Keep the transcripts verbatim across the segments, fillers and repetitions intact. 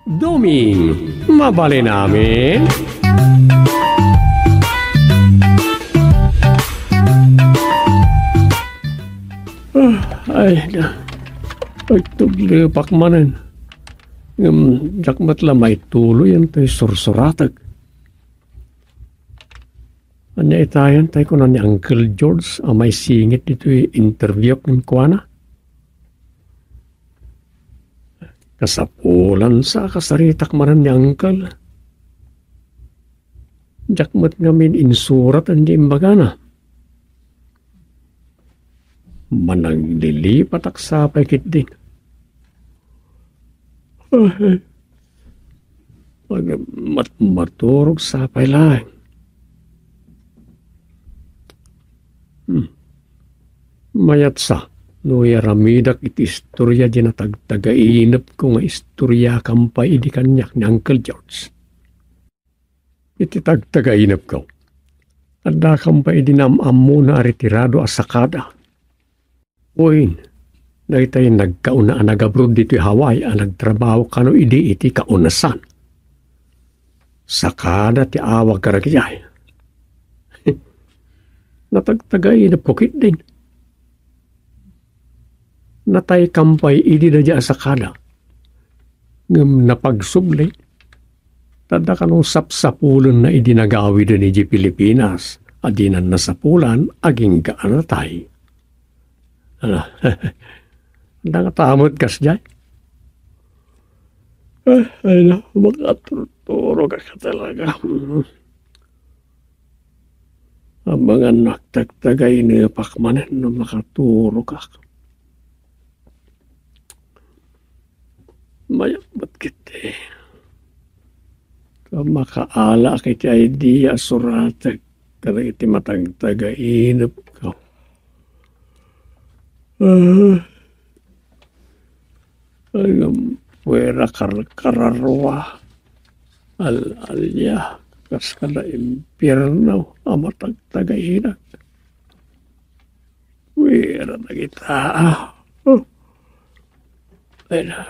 Doming, mabalin amin? Ah, ay, na. Agtuglepak manen. Ngem, diak met la maituloy 'toy sursuratek. Ania itayen tay kuna ni Uncle George a maisingit ditoy interviewak kenkuana? Kasapulan sa a kasaritak manen ni Uncle. Diak met ngamin insurat ti imbagana. Managlilipatak sa pay ketdin. Ay, mat-, maturog sa pay laeng. Hmm. Mayat sa, no iyaramidak iti istoria diay natagtagainepko nga istoriakam pay idi kaniak ni Uncle George. Iti tagtagainepko, addakam pay idi naam-ammona a retirado a sakada. Wen, dagitay nagkauna a nagabroad ditoy Hawaii a nagtrabaho kano idi iti kaunasan. Sakada ti awag kadagitay. Natagtagainepko ketdin. Nataykam pay idi daydiay a sakada. Ngem napagsubli, ta adda kano sapsapulenna idi nagawiden idiay Pilipinas a dinan nasapulan agingga a natay. Ala, adda ngata met kasdiay. Ah, ay na, makaturturog ka talaga. Amangan no agtagtagainepak manen no makaturogak. Mayat met ketdi. Ta makaalaak iti idea a suratek kadagiti matagtagainepko. Ah. Ngem, puera karkararua, al-alia, kas kada impierno a matagtagainak. Puera dagita. Oh. Ay na,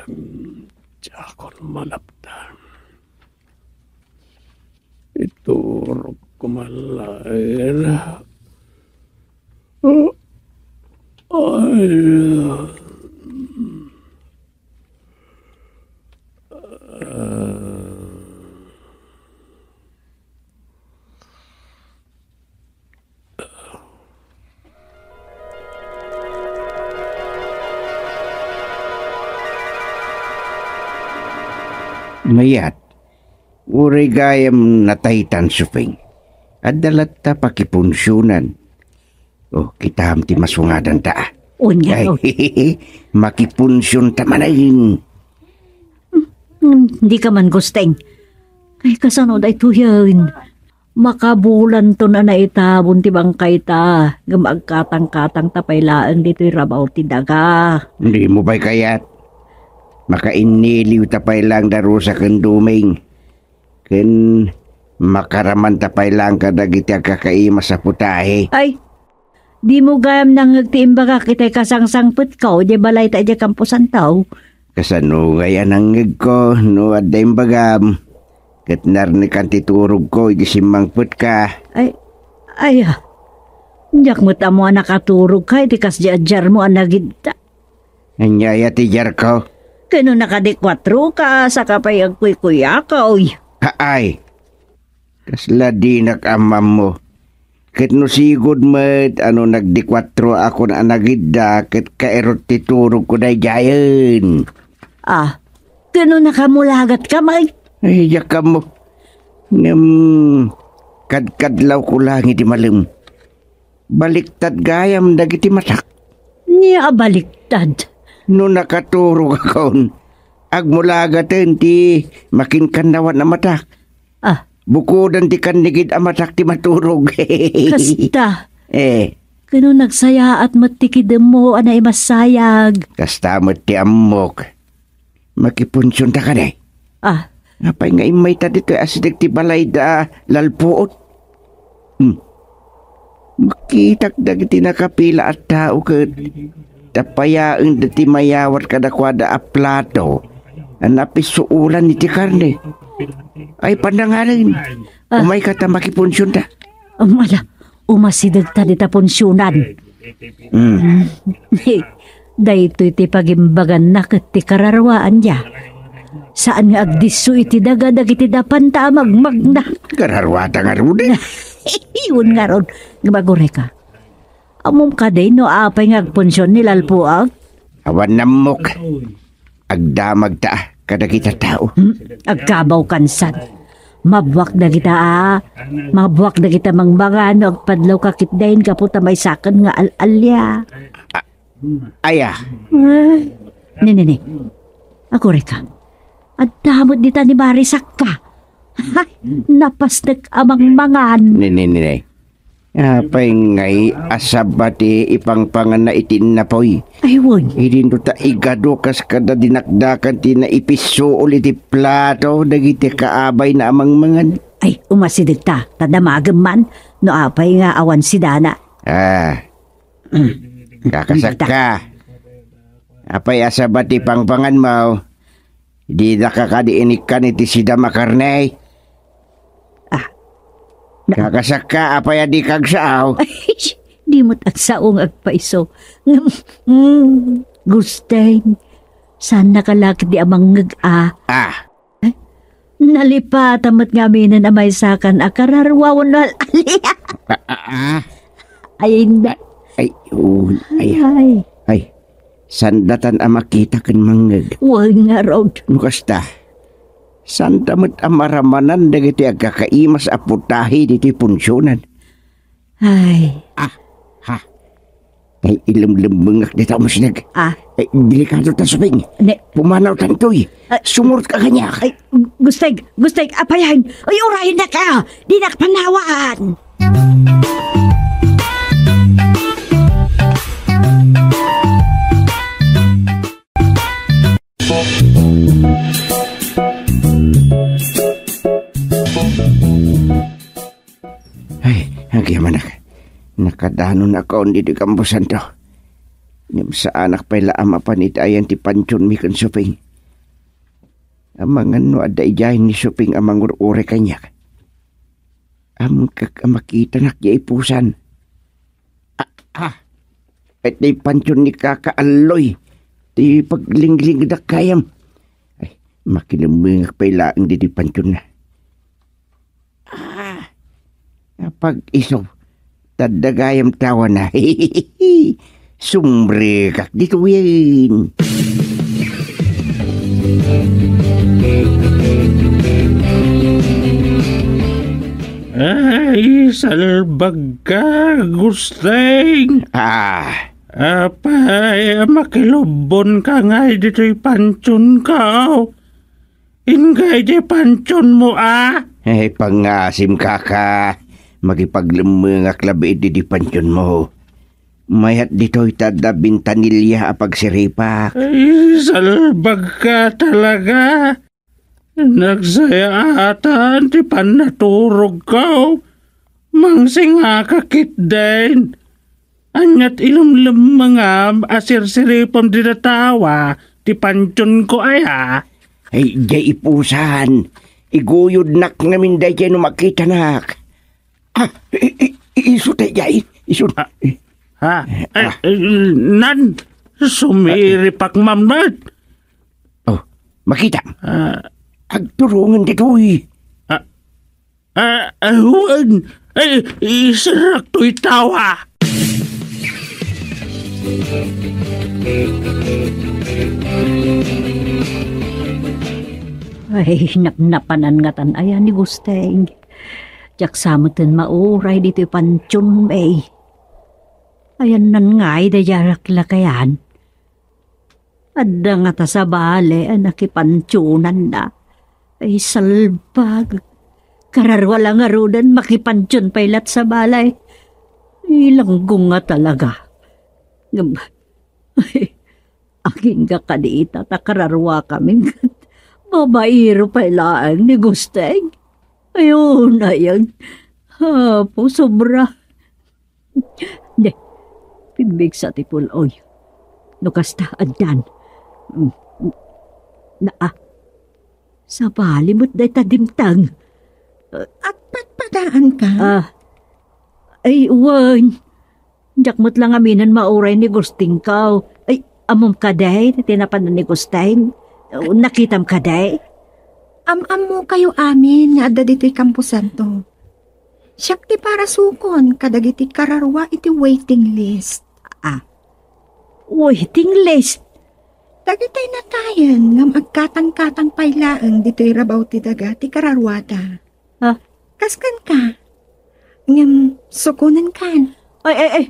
diakon malaptan. Iturog ko man laeng. Oh. Ay. Ah. Mayat, uray gayam nataytan, Suping. Adda latta pakipunsionan. Oh, kitaem ti masungadanta, ah. Unya, ay, oh. Makipunsionta manen. Hmm, di ka man, Gusteng. Ay, kasano daytoyen? Makabulanton a naitabon ti bangkayta, ngem agkatangkatangta pay laeng ditoy rabaw ti daga. Dimo pay kayat? Makainniliwta pay laeng da Rosa ken Doming. Ken makaramanta pay laeng kadagiti agkakaimas a putahe. Ay, dimo gayam nangngeg ti imbagak itay kasangsangpetko idiay balayta idiay kamposanto. Kasano ngay a nangngegko no adda imbagam? Ket narnekan ti turogko idi simmangpetka. Ay, ay, ah. Diak met ammo a nakaturogka iti kasdi a diarmo a nagidda. Ania aya ti diarko? Ken no nakadikuatroka, saka pay agkuykuyakaw. Haay. Kasla dinak ammo. Ket no sigud met a no nagdikuatroakon a nagidda ket kairut ti turogko daydiayen. Ah, ken no nakamulagatka met? Ay, diak ammo. Ngem, kadkadlawko laeng iti malem. Baliktad gayam dagiti matak. Nia a baliktad? No nakaturogakon, agmulagaten ti makinkannawaan a matak. Ah. Bukodan ti kannigid a matak ti maturog. Kasta. Eh. Ken no nagsayaat met ti kidemmo a naimassayag. Kasta met ti ammok. Makipunsionta kadi. Ah. Apay nga immayta ditoy asideg ti balayda a lalpuot? Hmm. Makitak dagiti nakapila a tao ket tapayaenda ti mayawat kadakuada a plato. a napisuolan iti karne. Ay, pannangalim. Ah. Umayka ta makipunsionta. Um, ala, umasidegta dita punsionan. Mm. Mm. Daytoy ti pagimbaganna ket ti kararuaanna. Saan nga agdisso iti daga dagiti dapanta a magmagna. Kararuata ngarud. Iyon ngarud, nga magureka. Ammom kadi no apay nga agpunsion ni Lalpuag? Awan nammok. Agdamagta kadagita tao. Hmm? Agkabaw kansan. Mabuak dagita a. Mabuak dagita mangmangano agpadlaw ka ketdin gapu ta maysakan nga al-alia. A-, aya. Ah, ni, ni, ni. Agureka. Adda met dita ni Marisakka. Ay, napasnek a mangmangan. Ni, ni, ni, ni. Apay ngay a saba ti ipangpanganna iti innapoy? Ay, wen. Idinto ta igado kas kada dinakdakan ti naipisuol iti plato dagiti kaabayna a mangmangan. Ay, umasidegta, ta damagem man, no apay nga awan sidana. Ah. Mm. Kakasakka. Apay a saba ti pangpanganmo? Didaka kadi inikkan iti sidam a karne? Ah. Na- Kakasakka, apay a dika agsao? Ay, di met agsao nga agpaiso. Ngem, mm, Gusteng, saan nakalakit di amangngeg a. Ah. Eh? Nalipatan met nga aminen a maysakan a kararua wenno al-alia. Ah, ah, ah. Ay, na- Ay, oh, ay. Ay. Ay. Sandatan a makita ken mangngeg. Wen ngarud. No kasta, santa met a maramanan dagiti agkakaimas a putahe ditoy punsionan. Ay. Ah, ha. Ay, ilemlemmengak dita umasneg. Ah. Ay, delikado ta, Suping. Ne- Pumanaw tantoy. Ah. Sumurot ka kaniak. Ay, Gusteng, Gusteng, apayan. Ay, urayen na ka. Dinak panawan. Ay, agyamanak. Nakadanon akon ditoy kambusanto. Ngem saanak pay la a mapan iti ayan ti pantionmi ken Suping. Amangan no adda idiay ni Suping a mangur-uri kaniak. Ammok a makitanak diay pusan. Ah, ah. Iti pantion ni Kaka Alloy. Ti paglinglingdak gayam. Ay, makilemmengak pay laeng ditoy pantionna. Ah, pag-iso, tadda gayam tawana. Sumrekak ditoyen. Ay, salbag ka, Gusteng. Ah. Apay, makilubbon ka ngay ditoy pantion ko. Ingga idiay pantionmo a? Ay, pangasim, kaka. Makipaglemmengak labi iti di pantionmo. Mayat ditoy ta adda bintanilia a pagsiripak. Ay, salbag ka talaga. Nagsayaatan ti pannaturogko. Mangsingaka ketdin. Ania't ilemlemmengam a sirsiripem dita tawa ti pantionko aya? Ay, diay ipusan. Iguyodnak ngamin daydiay no makitanak. Ah, i-, i-, isu daydiay. Isu. Ah, ha? Ay, ah. Eh, nan, sumiripak man met. Oh, makita. Ah. Agturungan ditoy. Ah, Ah, awan. Ay, iserak toy tawa. Ay, napnapanan ngatan aya ni Gusteng. Diak sa meten mauray ditoy pantionmi. Ayannan ngay daydiay a laklakayan. Adda ngata sabali a nakipantionanna. Ay, salbag. Kararua la ngaruden, makipantion pay lat sabali. Ilanggo nga talaga. Ngem, ay, agingga kadi ita ta kararuakami ket babaero pay laeng ni Gusteng. Ay, unayag. Apo, sobra. Ne, pimmigsa ti pul-oy. No kasta, addan. Mm, mm. Na, ah, Sabali met dayta dimteng. Agpadpadaanka? Ah. Ay, wen. Diak met la ngaminen mauray ni Gustingko. Ay, ammom kadi ti napanan ni Gusteng? Nakitam kadi? Am-ammokayo amin nga adda ditoy kamposanto. Siak ti parasukon kadagiti kararua iti waiting list. Ah. Waiting list? Dagiti natayen ngem agkatangkatang pay laeng ditoy rabaw ti daga ti kararuada. Ah. Kaskenka? Ngem sukonenkan? Ay, ay, ay.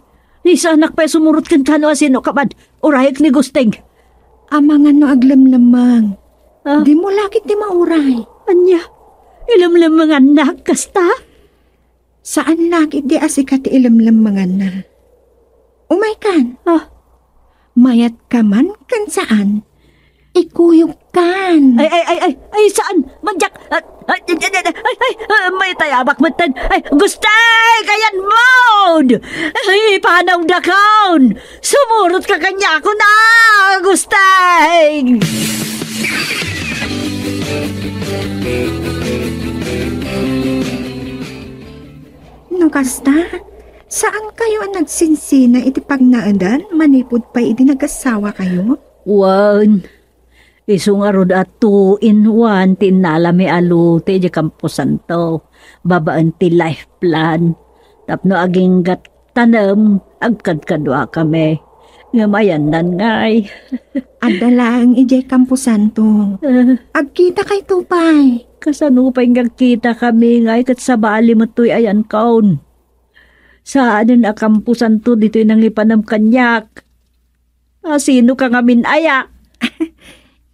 Ni saanak pay sumurot kenka no asino ka man. Urayek ni Gusteng. Amangan no aglemlemmeng. Ah? Dimo la ketdi mauray. Ania? Ilemlemmengannak kasta? Saan la ketdi a sika ti ilemlemmenganna. Umaykan. Ah? Mayat ka man ken saan, ikuyogkan. Ay, ay, ay, ay, ay, saan? Madiak. Ah, ay, ay, ay, ay, ay, ah, mayat a yabak metten. Ay, Gusteng, ayanmon! Ay, ipanawdakon! Sumurot ka kaniakon, Gusteng! No kasta, saankayo a nagsinsina iti pagnaedan manipud pay idi nagassawakayo? Wen, isu ngarud a two in one ti innalami a lote idiay kamposanto, babaen ti life plan. Tapno agingga't tanem, agkadkaduakami. Ngem ayandan ngay. Adda laeng idiay kamposanto. Ah. Agkitakayto pay. Kasano pay nga agkitakami ngay ket sabali met toy ayankaon? Saanen a kamposanto ditoy nangipanem kaniak. Asino ka ngamin aya?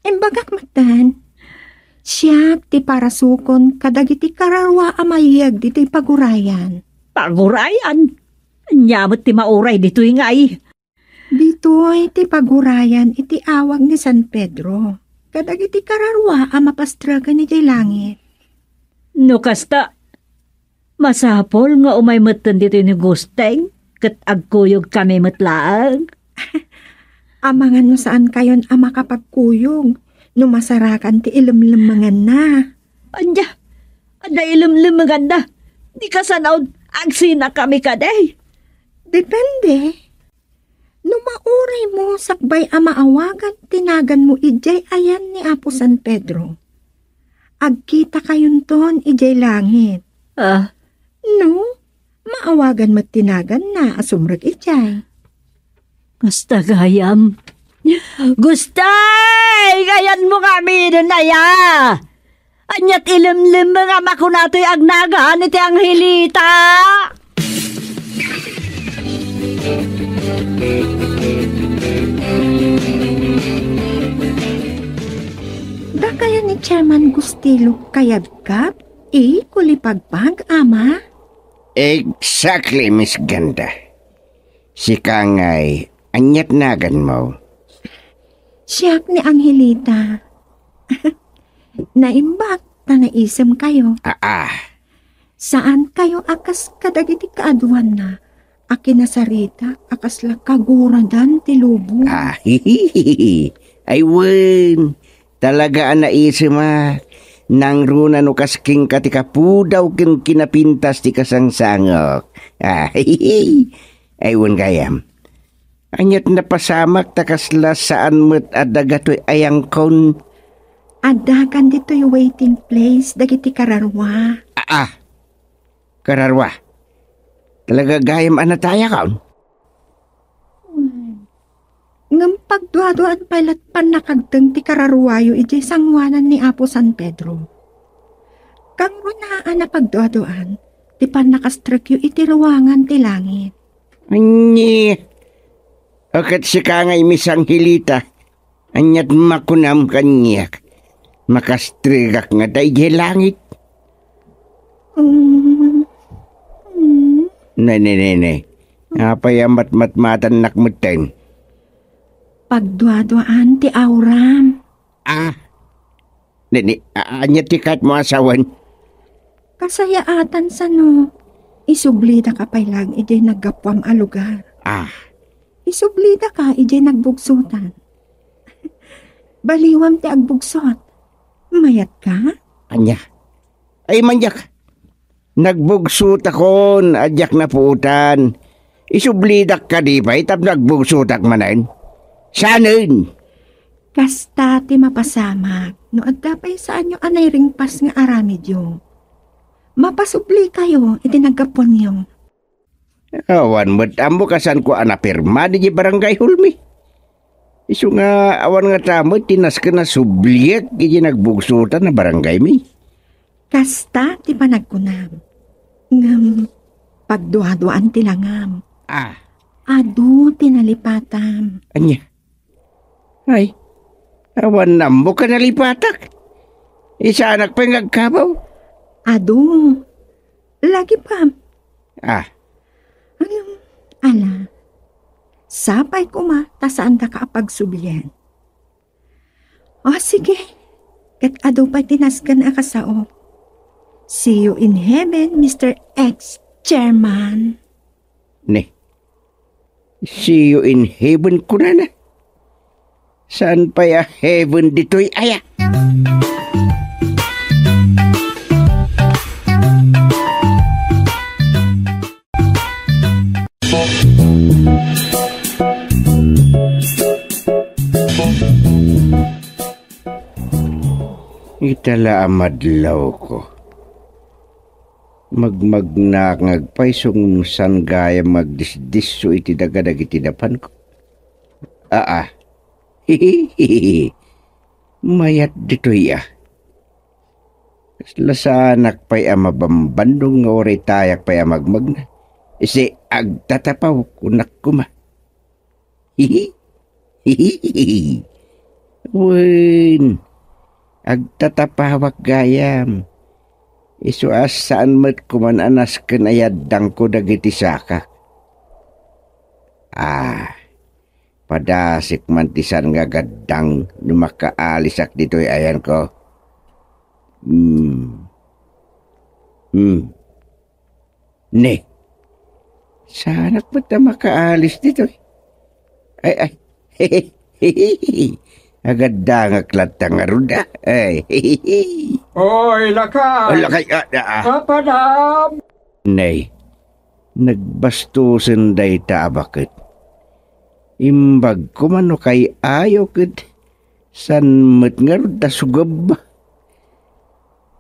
Imbagak metten, siak ti parasukon kadagiti kararua a mayeg ditoy pagurayan. Pagurayan? Ania met ti mauray ditoy ngay? Ditoy ti pagurayan iti awag ni San Pedro kadagiti kararua a mapastreken idiay langit. No kasta, masapul nga umay metten ditoy ni Gusteng ket agkuyogkami met laeng. Amangan no saankayon a makapagkuyog no masarakan ti ilemlemmenganna. Ania? Adda ilemlemmenganna? Di kasano, agsinakami kadi? Depende. No mauraymo sakbay a maawagan ti naganmo idiay ayan ni Apo San Pedro, agkitakayonton idiay langit. Ah? No, maawagan met ti naganna a sumrek idiay. Kasta gayam. Gusteng! Ayanmo nga aminen aya! Ania ti ilemlemmeng a makuna toy agnagan iti Angelita? Dakayo ni Chairman Gustilo kayabkab, i, kulipagpag, ama? Exactly, Miss Ganda. Sika ngay, ania ti naganmo? Siak ni Angelita. Naimbag ta naisemkayo. Aa. Saankayo a kas kadagiti kaaduanna a kinasarita a kasla kaguradan ti lubong. Ah, ay wen, talaga a naisemak. Nangruna no kas kenka ti kapudaw ken kinapintas ti kasangsangok. Ah, ay wen gayam. Ania ti napasamak ta kasla saan met a daga toy ayangkon? Addakan ditoy waiting place dagiti kararua. Aa, kararua. Talaga gayam a natayakon? Ngem pagduaduaan pay la't pannakagteng ti kararuayo idiay sangoanan ni Apo San Pedro. Kangrunaan a pagduaduaan ti pannakastrekyo iti ruangan ti langit. Ania? O ket sika ngay, Miss Angelita, ania't makunam kaniak? Makastregak ngata idiay langit? Mm, mm. Ne, ne, ne, ne. Apay a matmatmatannak metten? Pagduaduaan ti auram. Ah, Nini, a-, ania ti kayatmo a sawen? Kasayaatan sano, isublidaka pay laeng idiay naggapuam a lugar. Ah. Isublidaka idiay nagbugsotan. Baliwam ti agbugsot. Mayatka? Ania? Ay, maniak. Nagbugsotakon a diak napuotan. Isublidak kadi pay tapno agbugsotak manen? Saanen? Kasta ti mapasamak no adda pay saanyo a nairingpas nga aramidyo. Mapasublikayo iti naggapuanyo. Awan met ammok a saanko a napirma diay barangay hallmi. Isu nga awan ngata met ti nasken a subliek iti nagbugsotan a barangaymi. Kasta ti panagkunam. Ngem pagduaduaan ti langam. Ah. Adu ti nalipatam. Ania? Ay, awan ammok a nalipatak. Isaanak pay nga agkabaw. Adu. Lagipam. Ah. Ngem, ala, sapay koma ta saandaka a pagsublian. O, sige. Ket adu pay ti nasken a kasaok. See you in heaven, Mister Ex-Chairman. Ne. See you in heaven, kunana. Saan pay a heaven ditoy, aya? Ita la a madlawko. Magmagnak nga agpayso ngem saan gayam nga agdisdisso iti daga dagiti napanko. Aa. Mayat ditoy a. Kasla saanak pay a mabambandong nga uray tayak pay a magmagna. Isi agtatapaw kunak koma. Wen, agtatapawak gayam. Isu a saan met koman a nasken a yaddangko dagiti sakak. Ah, padasek man ti saan nga gaddang no makaalisak ditoy ayanko. Hmm. Hmm. Ne. Saanak met a makaalis ditoy. Ay, ay. Agaddangak latta ngarud, a. Ay. Oy, lakay! Oy, lakay, a, a, a. Papanam! Nay, nagbastosen dayta a baket. Imbag koma no kay-ayo ket saan met ngarud ta sugeb.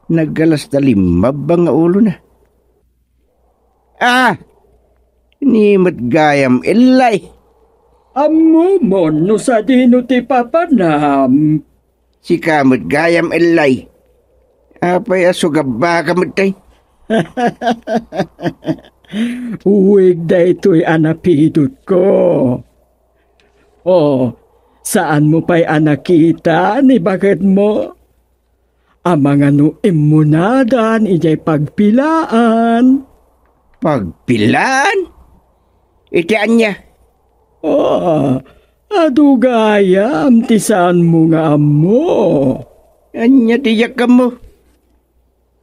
Nagalas ta limmabba nga ulona. Ah! Ni met gayam, Ellay. Ammomon no sadino ti papanam. Sika met gayam, Ellay. Apay a sugabbaka met tay? Uwig daytoy a napidutko. O, saanmo pay a nakita ni baketmo? Amangan no immunadan idiay pagpilaan. Pagpilaan? Iti ania? Ah, adu gayam ti saanmo nga ammo. Ania ti diak ammo?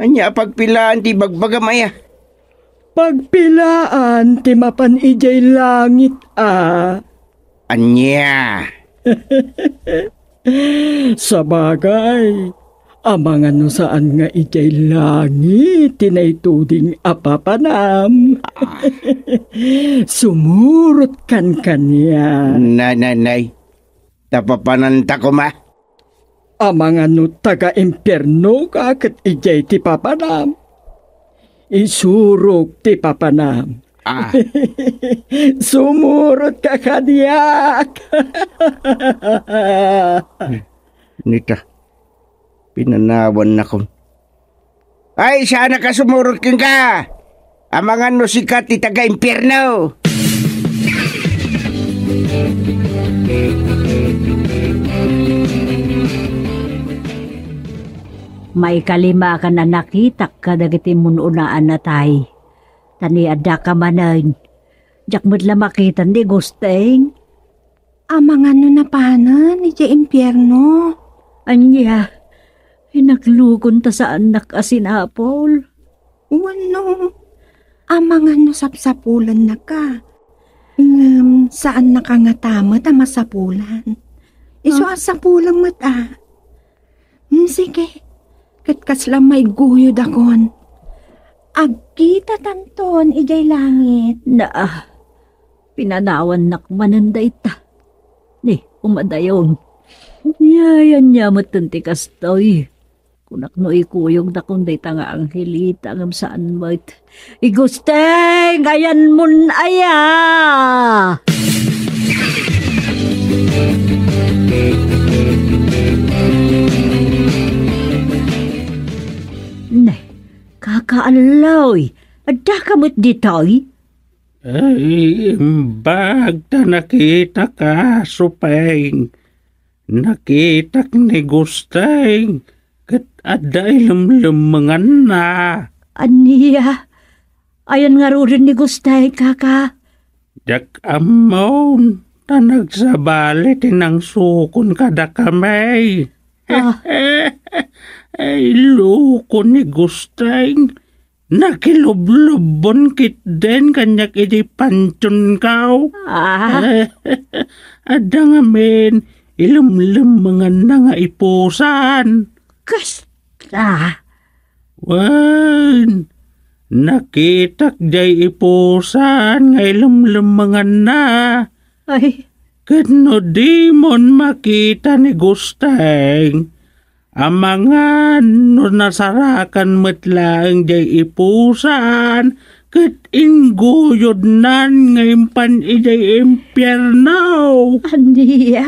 Ania a pagpilaan ti ibagbagam aya? Pagpilaan ti mapan idiay langit a. Ania? Sabagay, amangan no saan nga idiay langit ti naituding a papanam. Ah. Sumurot kan kaniak. Nay, nay, nay. Ta papananta koma. Amangan no taga-impiernoka ket idiay ti papanam. Isurok ti papanam. Ah. Sumurot ka kaniak. Nita, pinanawannakon. Ay, saanak a sumurot kenka. Amangan no sika ti taga-impierno. Maikalima a nakitak kadagiti immun-unaan a tay. Ta ni addaka manen, diak met la makita ni Gusting. Amangan no napanen idiay impierno. Ania? Inaglukon ta saannak a sinapul. Wenno, amangan no sapsapulennaka. Ngem saannaka ngata met a masapulan. Isu a sapulem met a. Sige, ket kasla maiguyodakon. Agkitatanton idiay langit. Naa, pinanawannak manen dayta. Ni, umadayon. Ania, ania metten ti kastoy. Kunak no ikuyogdakon dayta nga anghelita ngem saan met. Igusteng, ayanmon aya! Ne, kakaalloy, adda ka met ditoy? Ay, imbag ta nakitaka, Supeng. Nakitak ni Gusteng ket adda ilemlemmenganna. Ania? Ayan ngaruden ni Gusteng, kaka? Diak ammon, ta nagsabali ti nangsukon kadakami. Ah. Ay, loko ni Gusteng. Nakilublubbon ketdin kaniak idiay pantionko. Ah. Adda ngamin ilemlemmenganna nga ipusan. Kasta? Wen, nakitak diay ipusan nga ilemlemmenganna. Ay. Ket no dimon makita ni Gusteng, amangan no nasarakan met laeng diay ipusan ket ingguyodnan nga impan idiay impierno. Ania?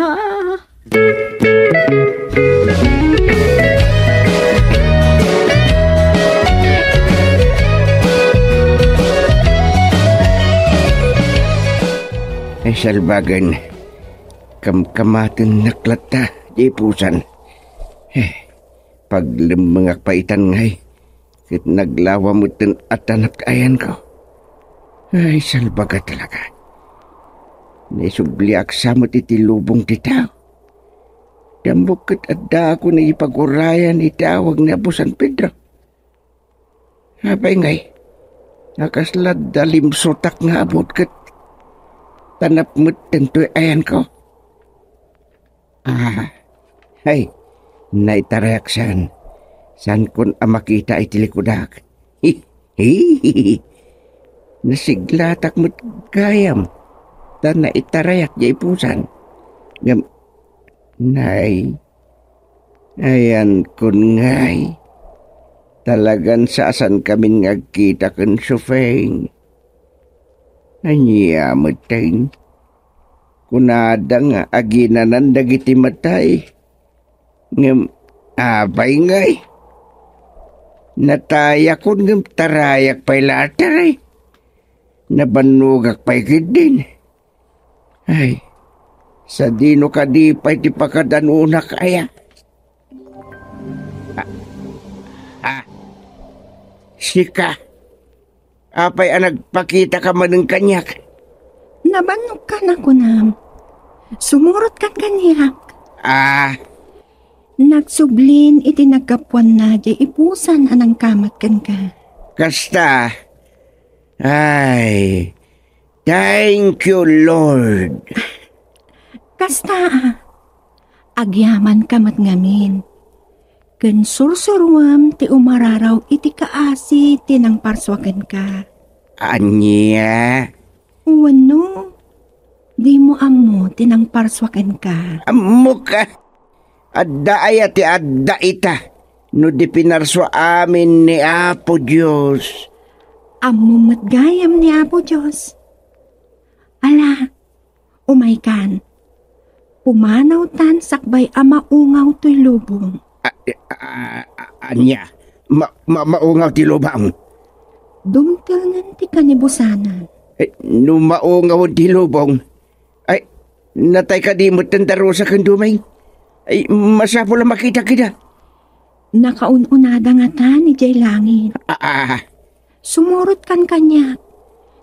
Ay, salbagen. Kamkamatennak latta diay ipusan. Eh, paglemmengak pay itan ngay, ket naglawa metten a tanap ti ayanko. Ay, salbaga talaga. Naisubliak sa met iti lubong ti tao. Ti ammok ket addaakon a ipagurayan iti awag ni Apo San Pedro. Apay ngay, nga kasla adda limsutak nga abut ket tanap metten toy ayanko? Ah, ay, naitarayak saan. Saankon a makita iti likudak. Hi, hi, hi, hi. Nasiglatak met gayam, ta naitarayak diay ipusan. Ngem, nay, ayankon ngay. Talagan sasankamin nga agkita ken Supeng. Ania metten? Kunada nga aginanan dagiti matay. Ngem apay ngay? Natayakon ngem tarayak pay latta, ay. Nabannogak pay ketdin. Ay, sadino kadi pay ti pakadanunak aya? Ah, ah, sika, apay a nagpakitaka manen kaniak? Nabannogkan a kunam. Sumurotkan kaniak. Ah. Nagsublin iti naggapuanna diay ipusan a nangkamat kenka. Kasta, ay, thank you, Lord. Kasta, a, agyamanka met ngamin. Ken sursuruem ti umararaw iti kaasi ti nangparsua kenka. Ania? Wenno, dimo ammo ti nangparsua kenka? Ammok, a. Adda aya ti adda ita no di pinarsua amin ni Apo Dios? Ammom met gayam ni Apo Dios. Ala, umaykan. Pumanawtan sakbay a maungaw toy lubong. A-, a-, a-, ania? Ma-, ma-, maungaw ti lubong? Dumtengen ti kanibusanan. Eh, no maungaw ti lubong, ay, natay kadi metten darusa ken dumeng? Ay, masapul a makitak ida. Nakaun-unada ngatan idiay langit. Ah, ah. Sumurotkan kaniak,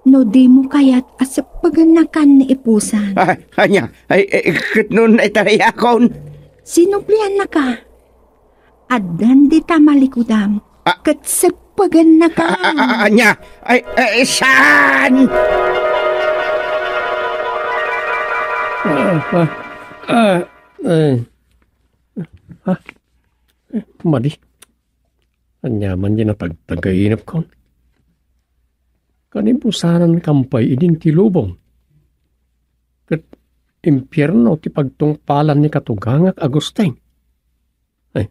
no dimo kayat a seppegennakan ni ipusan. Ah, ania? Ay, eh, ket no naitarayakon? Sinubliannaka. Addan dita malikudam, ah, ket seppegennakan. Ah, ah, ah, ania? Ay, eh, saan? Ah, ah, ah, eh. Ah. Eh, madi. Ania man di natagtag nga inepkon? Kanibusanan kampay idin ti lubong. Ket impierno ti pagtungpalan ni katugangak Agustin. Ay,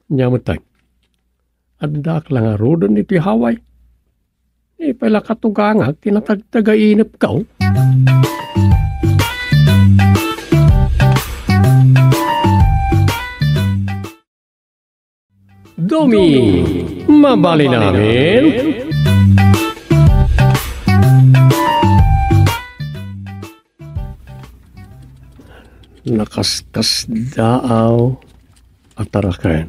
ania met tay? Addaak la ngaruden ditoy Hawaii. Di pay la katugangak ti natagtag nga inepko. Dumi, mabalin amin. Nakaskasdaaw a taraken.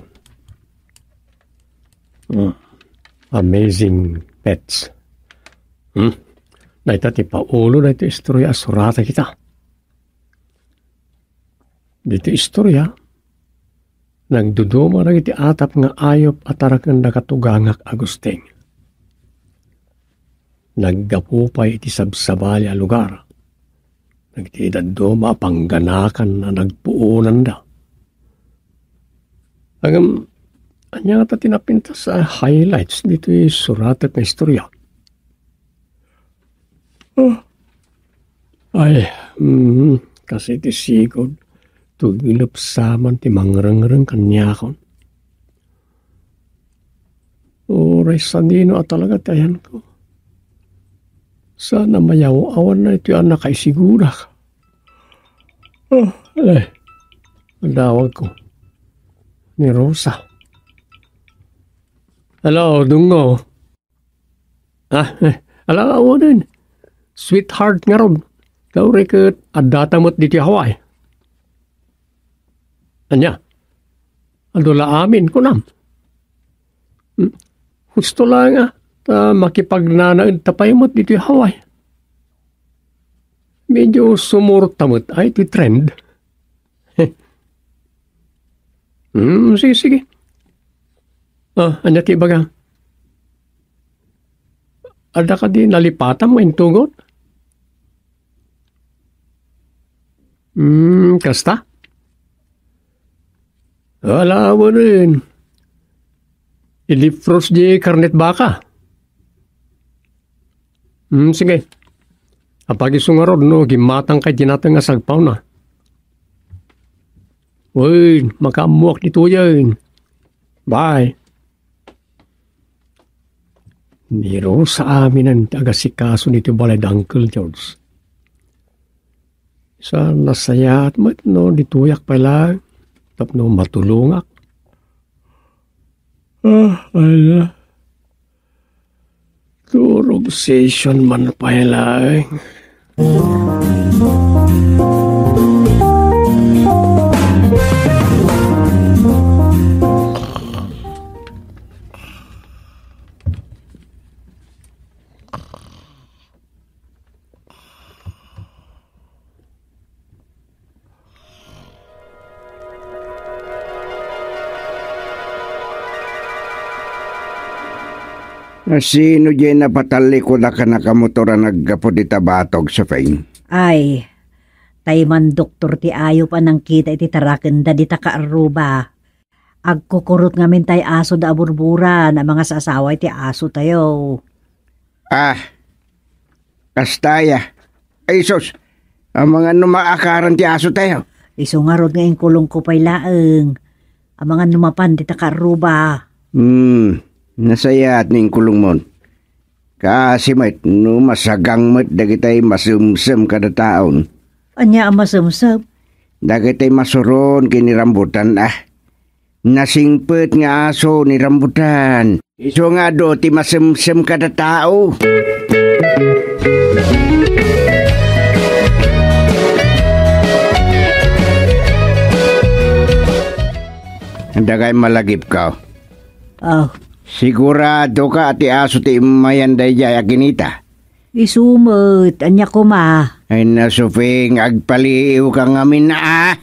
Hmm. Amazing pets. Hmm. Dayta ti paulo daytoy istorya a suratak ita. Ditoy istorya, nagduduma dagiti atap nga ayup a tarakenda katugangak Agustin. Naggapu pay iti sabsabali a lugar dagiti dadduma a pangganakan a nagpuonanda. Ngem, ania ngata ti napintas a highlights ditoy suratek nga istorya? Ah. Ay, mm, kas iti sigud, tuginepsaman ti mangrengreng kaniakon. Uray sadino a talaga ti ayanko. Saan a mayaw-awan daytoy a nakaisigurak. Ah, eh, adawagko. Ni Rosa. Hello, Dungo. Ah, eh, ala, awanen. Sweetheart ngarud. Kauri ket addata met ditoy Hawaii. Ania? Adu la amin, kunam? Hmm? Husto la nga, ta makipagnanaedta pay met ditoy Hawaii. Medyo sumurot ta met ay ti trend. Hmm, sige, sige. Ah, ania ti ibaga? Adda kadi nalipatam nga intugot? Hmm, kasta? Ala, awanen. Ilipros di karnet baka. Hmm, sige. Apag isu ngarud no gimmatangka iti nateng a sagpawna. Wen, makaammoak ditoyen. Bye. Ni Rosa aminen ti agasikaso ditoy balay da Uncle George. Sa nasayaat met no ditoyak pay laeng tapno matulongak. Ah, ala. Turog session man pay laeng. Sino diay napatallikud a kanakamotor a naggapu dita batog, Sofing? Ay, tay mandoktor ti ayup a nangkita iti tarakenda dita kaarruba. Agkukurot ngamin tay aso da aburburan a mangasasawa iti aso tayo. Ah, kasta aya. Ay, sus, amangan no maakaran ti aso tayo. Isu ngarud nga inkulongko pay laeng. Amangan no mapan dita kaarruba. Hmm, nasayaat no inkulongmon. Kaasi met no masagang met dagitay masemsem kada taon. Ania a masemsem? Dagitay masuron ken ni rambutan, ah. Nasingpet nga aso ni rambutan. Isu nga adu ti masemsem kada tao. Dagay malagipko. Oh. Siguradoka a ti aso ti immayan daydiay a kinita? Isu met, ania koma? Ay, nasuping, agpaliiwka ngamin, ah!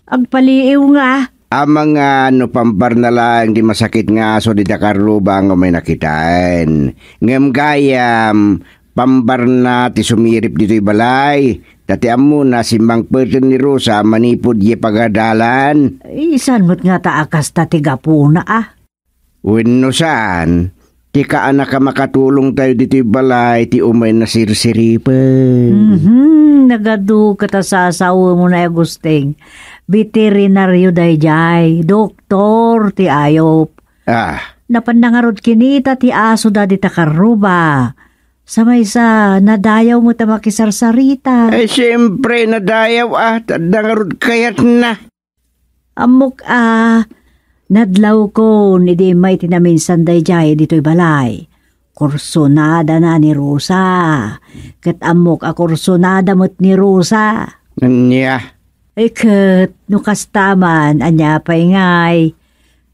Agpaliiw nga. Amangan no pambarna laeng ti masakit nga aso dita kaarruba nga umay nakitaen. Ngem gayam, pambarna ti sumirip ditoy balay, ta ti ammona, simmangpeten ni Rosa manipud idiay pagadalan. Ay, saan met ngata a kasta ti gapuna, a? Wenno saan, ti kaanak a makatulongtayo ditoy balay ti umay nasirsiripen. Mhm, nagadu ket a sasawemon, Agusting. Beterinario daydiay, doktor ti ayop. Ah. Napanna ngarud kinita ti asoda dita karruba. Sa maysa, nadayaw met a makisarsarita. Ay, siempre, nadayaw, a, ta adda ngarud kayatna. Ammok a nadlawkon idi immay ti naminsan daydiay ditoy balay. Kursunadana ni Rosa. Ket ammok a kursunada met ni Rosa. Ania? Ay, ket no kasta man, ania pay ngay?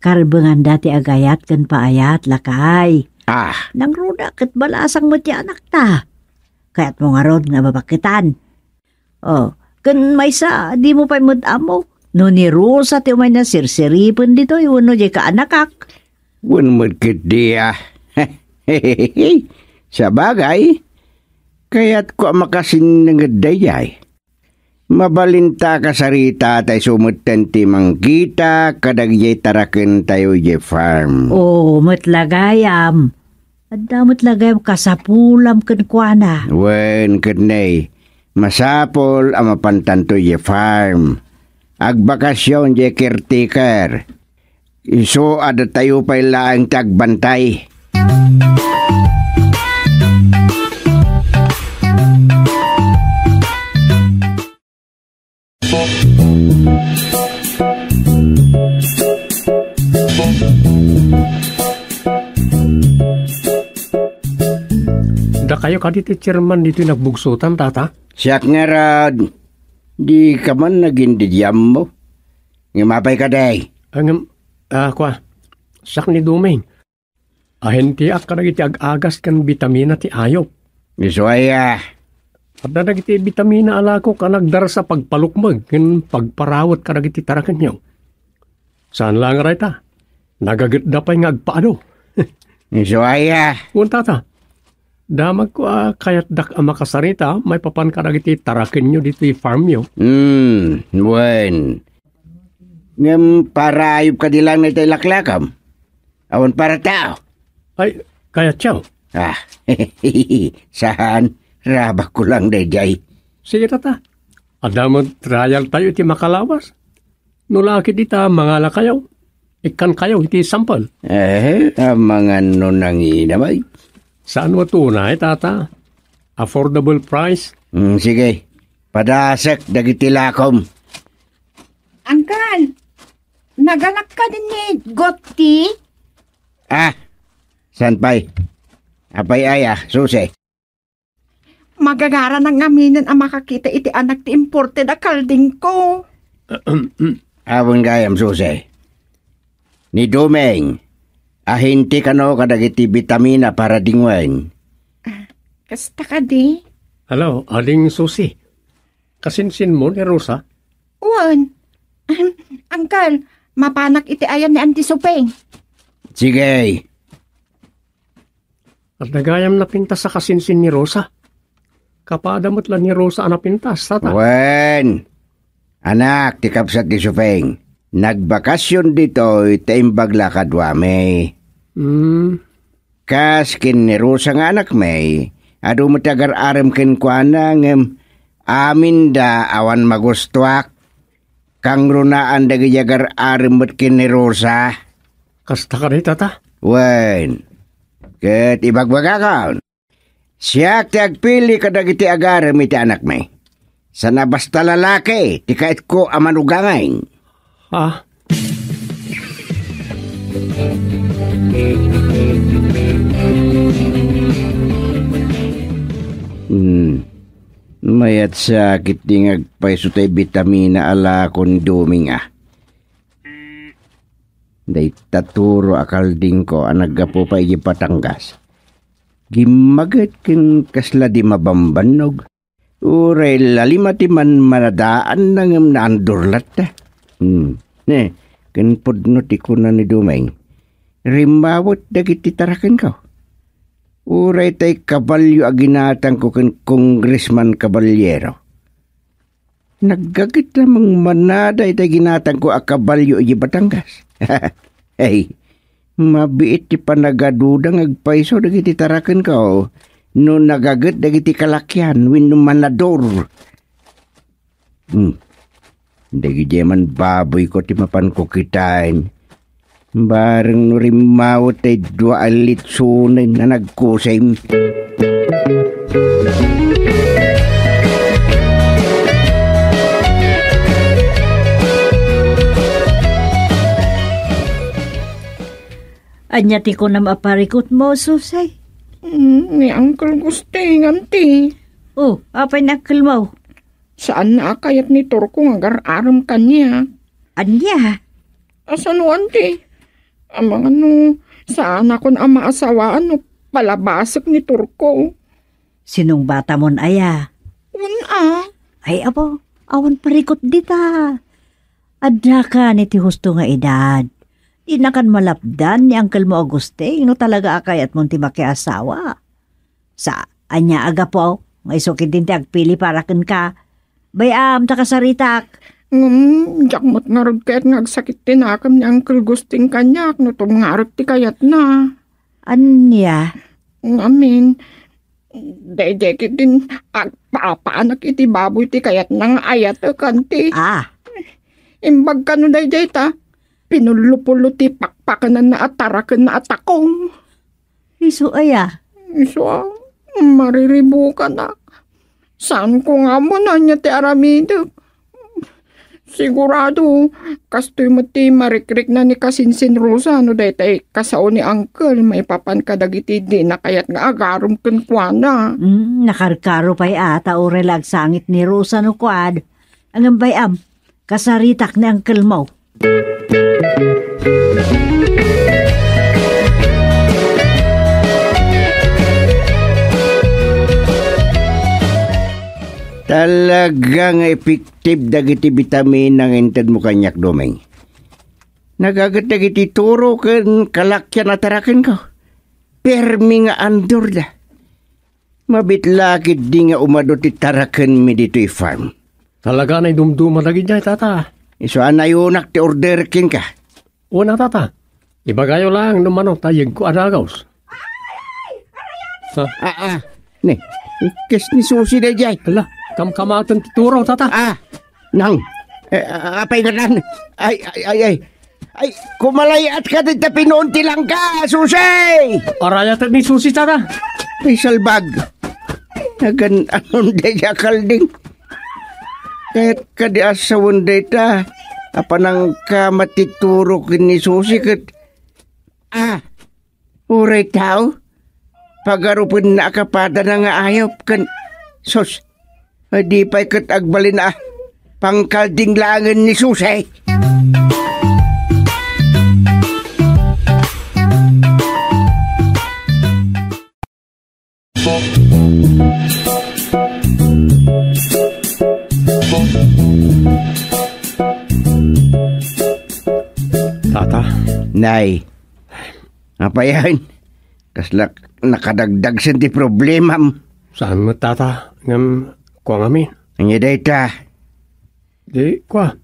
Karbenganda ti agayat ken paayat, lakay. Ah. Nangruda ket balasang met ti anakta. Kayatmo ngarud nga babaketan. Oh, ken maysa, dimo pay met ammo no ni Rosa ti umay nasirsiripen ditoy wenno diay kaanakak. Wen met ketdi a. Sabagay, kayatko a makasinnenged daydiay. Mabalinta a kasarita ta isu metten ti mangkita kadagiti tarakentayo idiay farm. Oo, met la gayam. Adda met la gayam kasapulam kenkuana. Wen, ket nay, masapul a mapantanto idiay farm. Agbakasyon diay caretaker. Isu a datayo pay laeng ti agbantay. Dakayo kadi ti chairman ditoy nagbugsotan, tata? Siak ngarud. Dika man nagindediammo. Ngem apay kadi? Ah, ngem, ah, kua, siak ni Dumeng. Ahintiak kadagiti ag-agas ken bitamina ti ayop. Isu aya? Adda dagiti bitamina a lakok a nagdarsa pagpalukmeg ken pagparawet kadagiti tarakenyo. Saan la nga dayta, nagagetda pay nga agpaado. Isu aya? Wen, tata. Damagko a kayatdak a makasarita maipapan kadagiti tarakenyo ditoy farmyo. Hmm, wen. Ngem para ayop kadi laeng dayta ilaklakam? Awan para tao? Ay, kayatyo? Ah, saan? Rabakko lang daydiay. Sige, tata. Adda met trial tayo iti makalawas. No la ket ita, mangalakayo. Ikkankayo iti sampel. Eh, amangan no nanginam ay. Saan met unay, tata? Affordable price? Mm, sige. Padasek dagiti lakom. Uncle, nagalak kadi ni Gotti? Ah, saan pay? Apay aya, Susi? Magagaranak ngaminen a makakita iti anak ti imported a kaldingko. Awan gayam, Susi. Ni Dumeng, ahinti kano kadagiti bitamina para dingwen. Ah, kasta kadi? Hello, Ading Susi. Kasinsinmo ni Rosa? Wen. Ahem, Uncle, mapanak iti ayan ni Auntie Supeng. Sige. Adda gayam napintas a kasinsin ni Rosa. Kapada met la ni Rosa a napintas, tata. Wen. Anak ti kabsat ni Supeng. Nagbakasyon ditoy ta imbag la kaduami. Hmm. Kas ken ni Rosa nga anakmi, adu met ti agar-arem kenkuana ngem aminda awan magustuak. Kangrunaan dagiti agar-arem met ken ni Rosa. Kasta kadi, tata? Wen. Ket ibagbagakon, siak ti agpili kadagiti agarem iti anakmi. Sana basta lalaki ti kaetko a manugangeng. Ah? Hmm. Mayat sakit ti nga agpayso tay bitamina a lakon Dumeng, ah. Dayta turo a kaldingko a naggapu pay idiay Batangas. Gimmaget ken kasla di mabambannog. Uray la lima ti manmanadaanna ngem naandor latta. Hmm. Ne, ken pudno ti kuna ni Dumeng, rimmawet dagiti tarakenko. Uray tay kabalio a ginatangko ken Congressman Caballero. Naggaget lamang manada itay ginatangko a kabalio iti Batangas. Ay, mabiit ti panagaduda nga agpayso dagiti tarakenko no nagaget dagiti kalakian wenno manador. Hmm. Dagidiay man baboyko ti mapanko kitaen. Bareng no rimmawet tay dua a litsonen a nagkusim. Ania ti kunam a parikutmo, Susay? Mm, ni Uncle Gusting, anti. Oh, apay ni Uncle mo? Saanna a kayat ni Turko nga agar-arem kaniak. Ania? Asano, anti? Amangan no saanakon a maasawaan no palabasek ni Turko. Sinungbatamon aya? Wen a. Ay, apo, awan parikut dita. Addakan iti husto nga edad. Dinakan malapdan ni Uncle mo Agustin no talaga a kayatmon ti makiasawa. Sa, ania a gapu nga isu ketdin ti agpili para kenka? Bay-am ta kasaritak. Ngem, diak met ngarud kayat nga agsakit ti nakem ni Uncle Gusting kaniak no tumngarek ti kayatna. Ania? Ngamin, daydiay ketdin agpapaanak iti baboy ti kayatna nga ayatek, anti. Ah. Imbag kano daydiay ta, pinullo-pullo ti pakpakananna a tarakenna a takong. Isu aya? Isu a, mariribukanak. Saanko nga ammo no ania ti aramidek. Sigurado, kastoy met ti marikrikna ni Kasinsin Rosa no daytay kasao ni Uncle maipapan kadagiti dina kayat nga agarem kenkuana. Hmm, nakarkaro pay a ta uray la agsangit ni Rosa no kuad. Ngem bay-am, kasaritak ni Uncle mo. Talaga nga effective dagiti bitamina nga intedmo kaniak, Doming. Nagaget dagiti turo ken kalakian a tarakenko. Permi nga andorda. Mabit la ketdi nga umadu ti tarakenmi ditoy farm. Talaga nga idumduma dagidiay, tata. Isu a nayonak ti order kenka. Una, tata. Ibagayo laeng no mano ta yegko a dagus. Ha? Ah, ah. Ne, kes ni Susi daydiay. Hala, kamkamaten ti turo, tata. Ah, nang, eh, ah, apay ngatan? Ay, ay, ay, ay. Ay, kumalay-at ka dita pinuon ti langka, Susi! Arayatek ni Susi, tata. Ay, salbag. Nagan-anon daydiay a kalding. Ket kadi asawen dayta, a panangkamat ti turo ken ni Susi ket, ah, uray tao, pagarupenna a kapadana nga ayup ken, sus, di pay ket agbalin a pangkalding laengen ni Susi. Tata. Nay. Apayan? Kasla nakadagdagsen ti problemam. Saan met, tata? Ngem, kua ngamin. Ania dayta? Di, kua.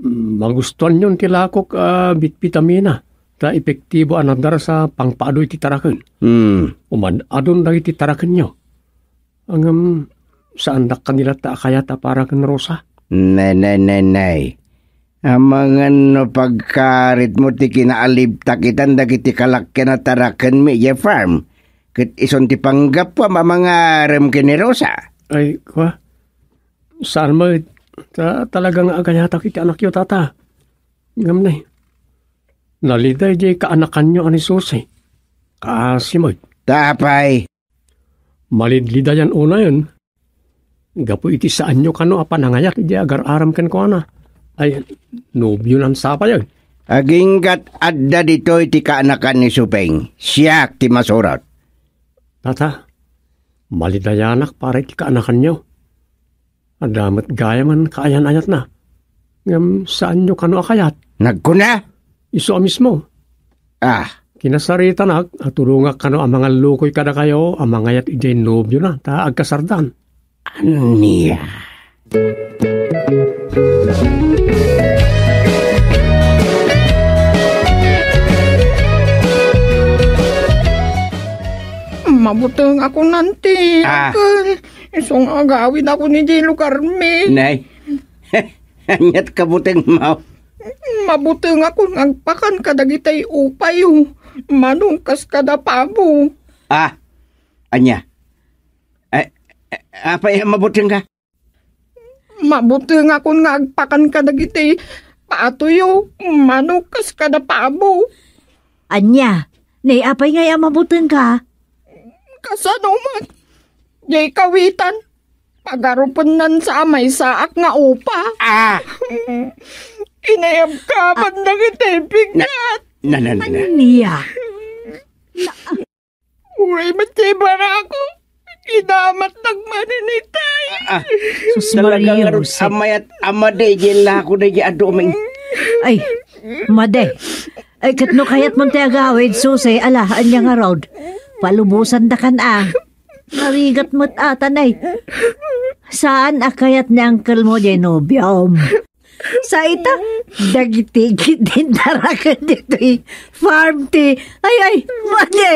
Magustuanyon ti lakok a bitbitamina, ta epektibo a nadarsa pangpaaduy ti taraken. Hmm. Umad-adon dagiti tarakenyo. Ngem, saandak kadi latta a kayat a para ken Rosa? Ne, ne, ne, ne. Amangan no pagkaritmo ti kinaalibtakitan dagiti kalakian a tarakenmi idiay farm, ket isun ti panggapuam a mangarem ken ni Rosa. Ay, kua? Saan met, ta-, talaga nga agayatak iti anakyo, tata. Ngem ne, nalida idiay kaanakanyo a ni Susi. Kaasi met. Ta apay? Malidlidayan unayen. Gapu iti saanyo kano a panangayat idiay agar-arem kenkuana. Ay, nobionan sa payen. Aginggat adda ditoy ti kaanakan ni Suping. Siak ti masurot. Tata, malidayanak para iti kaanakanyo. Adda met gayamen kaayan-ayatna. Ngem saanyo kano a kayat? Nagkuna? Isu a mismo. Ah, Kinasaritanak a tulongak kano a mangallukoy kadakayo a mangayat idiay nobiona ta agkasardan. Ania? Mabuteng a kunan ti Ah. Uncle. Isu nga agawid ako ni di lugarmi. Nay, aniat kabutengmo? Mabuteng ako nga agpakan kadagitay upayo. Mano kas kada pabo. Ah, ania? Eh, eh, apay a mabuteng ka? Mabuteng ako nga agpakan kadagiti patoyo, mano kas kada pabo. Ania? Ni apay ngay a mabuteng ka? Kasano man? Jay kawitan. Pagarupennan sa maysaak nga upa. Ah! Inayab ka man dagiti bigat. Na, na, na, na. Ania? Uray met ti barako. Kinamatnak manen itay. Ah, ah. Sus, talaga Maria nga Jose. Amayat, amadi, di lako na di aduming. Ay, madi. Ay, ket no kayat man ti agawid, Susi, ala, ania ngarud? Palubosan da kan, ah. Narigat met atan, ay. Saan a kayat ni uncle mo, di nobiom? Sa ita, dagiti gidintaraken ditoy farm ti, ay, ay, madi,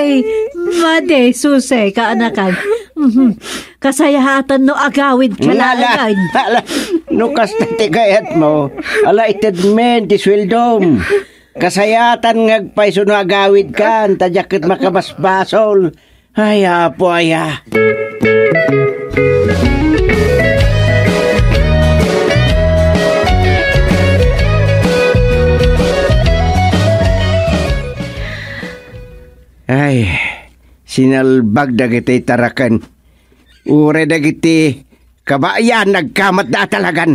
madi, Susi, kaanakan. Mhm. Kasayaatan no agawid ka Ngala, laeng. Ala, no kasta ti kayat mo, ala, ited men ti sueldom. Kasayaatan nga agpayso no agawid kan, ta diak ket makabasbasol. Ay, Apo, aya. Ay, sinalbag dagiti taraken. Uray dagiti kabayan nagkamatda a talagan.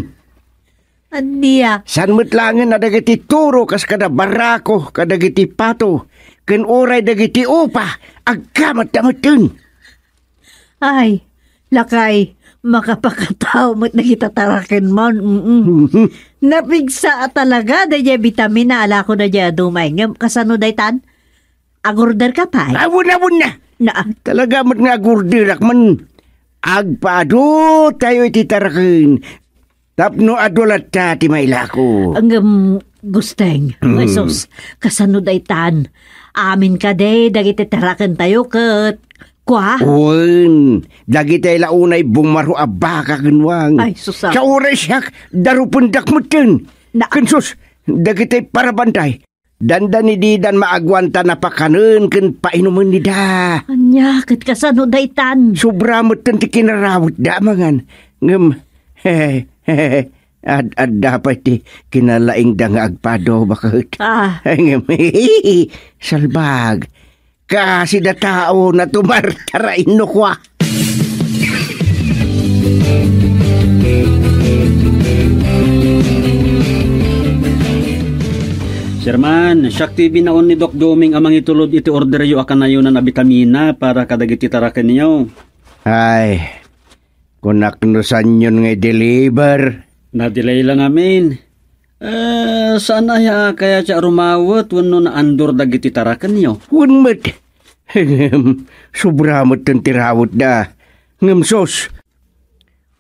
Ania? Saan met laengen a dagiti turo kas kada barako, kadagiti pato, ken uray dagiti upa, agkamatda metten. Ay, lakay, makapakatao met dagiti taraken man. Mm-mm. Napigsa a talaga daydiay bitamina a lako daydiay a dumay. Ngem kasano daytan? Agorder ka pay? Awan, awan na. Na. Talaga met nga agorderak man. Agpaadu tayo iti taraken. Tapno adu latta ti mailako. Ngem, Gusteng, Mm. Jesus, kasano daytan? Amin kadi dagiti taraken tayo ket kua? Wen, dagiti la unay bumaro a baka ken wang. Ay, sus, ah. Sa uray siak, darupendak metten. Na- Ken sus, dagiti parabantay, dandani didan maaguanta napakanen ken painumen ida. Ania, ket kasano daytan? Sobra metten ti kinarawetda a mangan. Ngem, ad-adda pay ti kinalaingda nga agpado, baket. Ah. Ngem, salbag. Kaasi da tao natumartara inno kua. Sir Man, siak ti binaon ni Doc Doming a mangitulod iti orderyo a kanayonan a bitamina para kadagiti tarakenyo. Ay, kunak no saanyon nga i-deliver. Na-delay la ngamin. Eh, saan aya a kayatyo a rumawet wenno naandor dagiti tarakenyo? Wen met. Sobra metten ti rawetda. Ngem sus,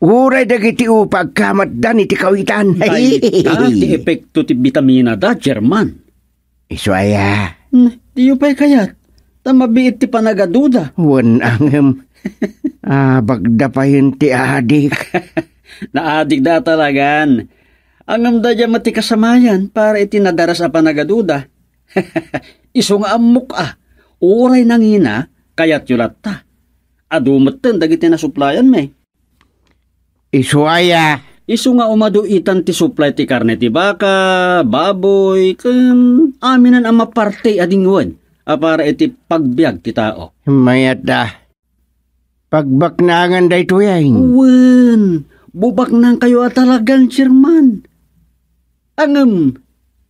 uray dagiti upa agkamatdan iti kawitan. Dayta ti epekto ti bitamina da, German. Isu aya? Hmm, diyo pay kayat. Ta mabiit ti panagaduda. Wen, ngem, abagda payen ti adik. Naadik da talagan. Ngem daydiay met ti kasamayan para iti nadaras a panagaduda. Isu nga ammok a, uray nangina, kayatyo latta. Adu metten dagiti nasuplayanmi. Isu aya? Isu nga umadu itan ti supply ti karne ti baka, baboy, ken aminen a maparte a dingwen a para iti pagbiag ti tao. Mayat da. Pagbaknangan daytoy, ay? Wen, bubaknangkayo a talagan, Sherman. Ngem,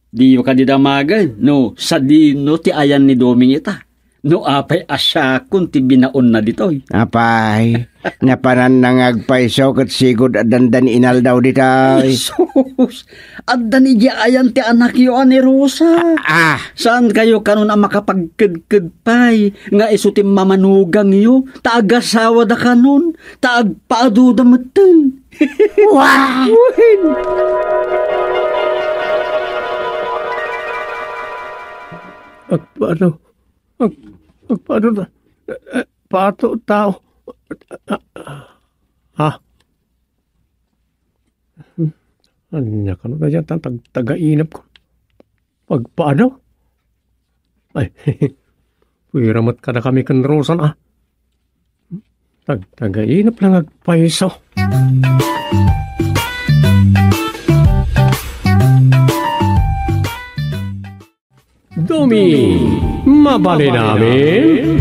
diyo kadi damagen no sadino ti ayan ni Doming ita. No apay a siakon ti binaonna ditoy? Apay, napananna nga agpayso ket sigud addan da ni inaldaw ditoy. Jesus! Addan idiay ayan ti anakyo a ni Rosa. Ah! Saan kayo kanon a makapagkedked pay nga isu ti mamanugangyo, ta agasawada kanon, ta agpaaduda metten. Wah! Wen. Agpaano? Ag-, agpaano na? Eh, eh, pato tao. Ah, ah. Hmm. Ania kano na yan, tag-, tag-, tagainap ko. Agpaano? Ay, pwera met kada kami ken Rosan, ah. Tag-, tagainap lang agpayso. Dumi, mabalin amin?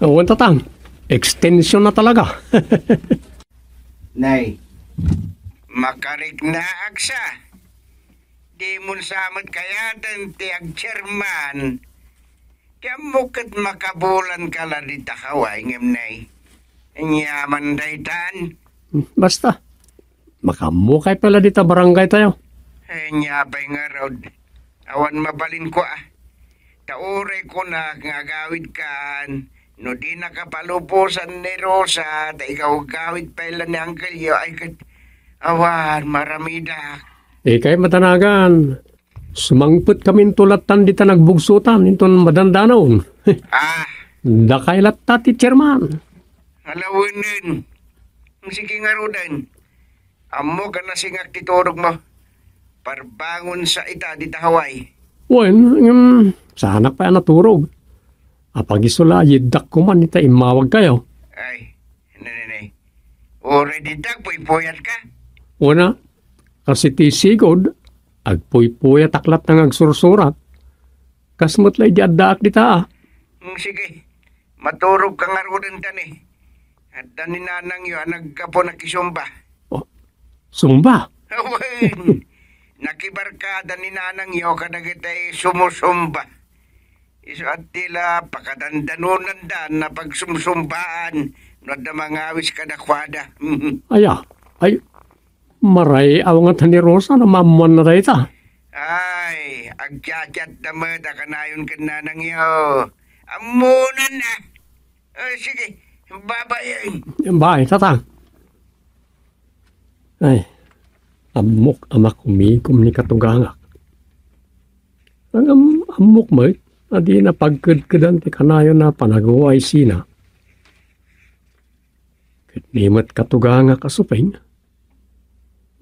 Awan, Tatang. Extension na talaga. Nay, makariknaak sa. Dimon sa met kayaten ti agchairman. Ti ammok ket makabulan ka la dita Hawaii ngem, nay. Ania man daytan? Basta, makaammo kay pala dita barangay tayo. Ania pay ngarud? Awan mabalin ko, ah. Ta uray kunak nga agawid kan, no di nakapalubosan ni Rosa, ta ikaw agawid pay la ni Angkelyo, ay ket, awan, maramidak. Ikay matanagan, sumangpet kami into lattan dita nagbugsotan, into madandanaon. Ah. Dakay latta ti chairman. Alawenen. Sige ngaruden. Ammok a nasingak ti turogmo. Parbangon sa ita dita Hawaii. Wen, ngem, saanak pay a naturog. Apag-isu la, yiddak koman ita immawag kayo. Ay, ne, ne, ne. Uray dita, puypuyat ka? Wen a, kas iti sigud, agpuypuyat ak latta nga agsursurat. Kas met la idi addaak dita, ah. Mm, sige. Maturog ka ngaruden ta ni. Adda ni nanangyo a naggapu nakisumba. Oh, sumba? Wen, nakibarkada ni nanangyo kadagiti sumusumba. Isu a ti la pakadandanonanda a pagsumsumbaan no adda mangawis kadakuada. Aya, ay, maray-aw ngata ni Rosa no maammoanna dayta. Ay, agchat-chatda met a kanayon ken nanangyo. Ammonanna. Ah, sige, babayen. Bye, Tatang. Ay, ammok a makumikom ni katugangak. Ngem ammok met a dina pagkedkedan ti kanayon a panaguaysina. Ket ni met katugangak a supeng,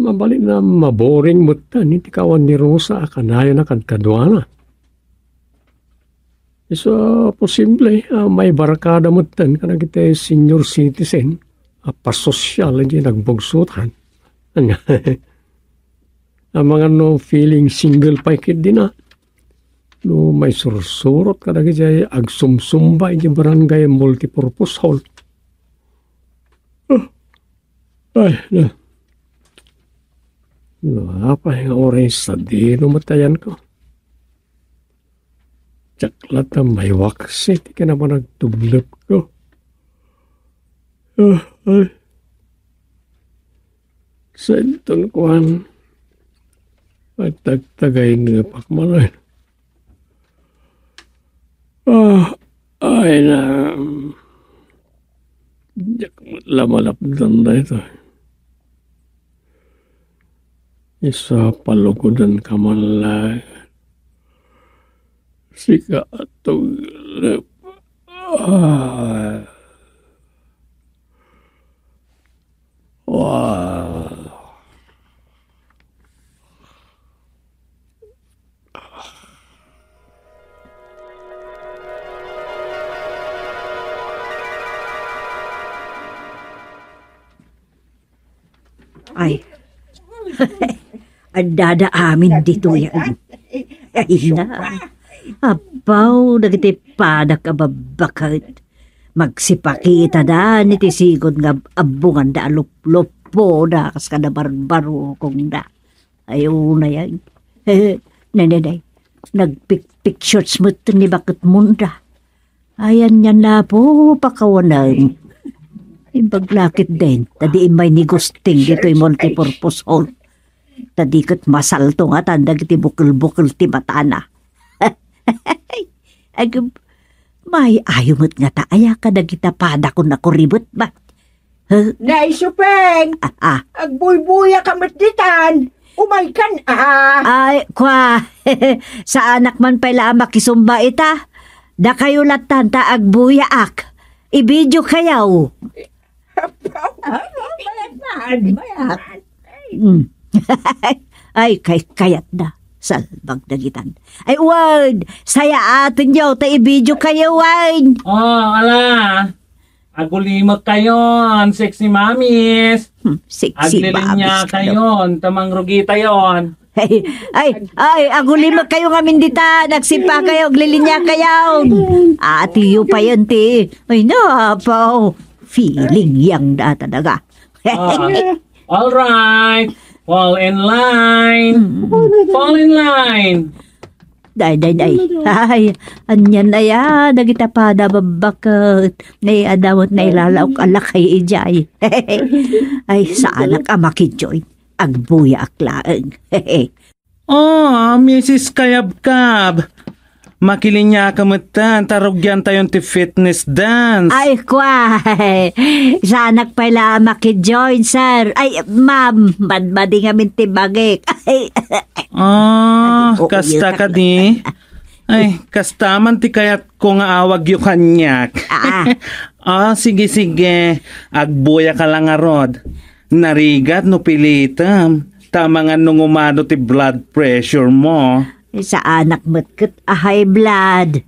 mabalin a maboring metten iti kawan ni Rosa a kanayon a kadkaduana. Isu a posible a maibarkada metten kadagiti senior citizen a pasosyal iti nagbugsotan. Ania, amangan no feeling single pay ketdina no maisursurot kadagiti agsumsumba iti barangay multipurpose hall. Ah, ay, na. No, apay nga oras sadino met ayanko? Diak latta maiwaksi ti kinapanagtublotko. Ah, ay. Sainton kuan, agtagtagaynepak manen. Ah, ay na. Diak met la malapdan daytoy. Isu a palugodanka man la. Sika a tuglep. Ah. Wow. Ay. Addada amin ditoy. Ay na. Apaw, dagiti padak a babbaket. Magsipakita da ni ti sigud nga abbunganda a lupluppo da kas kada barbarukong da. Ay, unay, ay. Nay, nay, nay. Nagpic-, pictures met ni Baket Munda. Ayan yan na po, pakawanang. Imbag lakit din, ta di imay ni Gusting ditoy multipurpose hall. Ta di ket masalto nga tan dagiti bukel-bukel ti matana. Agum, may ayo met nga ta aya kadagita padakon a kuribet ba? Huh? Nay Supeng! Ah, ah. Agbuybuya ka met ditan. Umay kan, ah. Ay, kwa. Saanak man pay la a makisumba ita. Dakayo latan ta agbuyaak. I-video kayo. Mayat man, mayat. Mm. Ay, kay, kayat da. Salbag dagitan. Ay, wen! Sayaaten yo, ta i-video kayo, wen! Oh, ala. Agulimek kayon, sexy mommies. Hmm, sexy Aglilinya mommies kayo. Kayon, ta mangrugi tayon. Ay, ay, ay, agulimek kayo ngamin dita. Nagsimpa kayo, aglilinya kayo. Atiyo pa yan, ti. Ay, napaw. Feeling yang da talaga. Ah, all right. Fall in line. Mm. Fall in line. Day, day, day. Ay, anyan na ya, dagita pada babbaket. Nay adawat na ilalaok alakay ijay. Ay, saanak a makijoy. Agbuyaak laeng. Oh, Missus Kayabkab. Makilinya ka metten, ta rugian tayon ti fitness dance. Ay, kwa. Saanak pay la makijoin, sir. Ay, ma'am, madmadi ngamin ti bagik. Ay. Ah, Ay, oo, kasta yun. Kadi. Ay, kasta man ti kayat ko nga awagyo kaniak. Ah. Ah, sige, sige. Agbuya ka lang, arod. Narigat no pilitem. Ta mangan no ngumano ti blood pressure mo. Saanak met ket a high blood.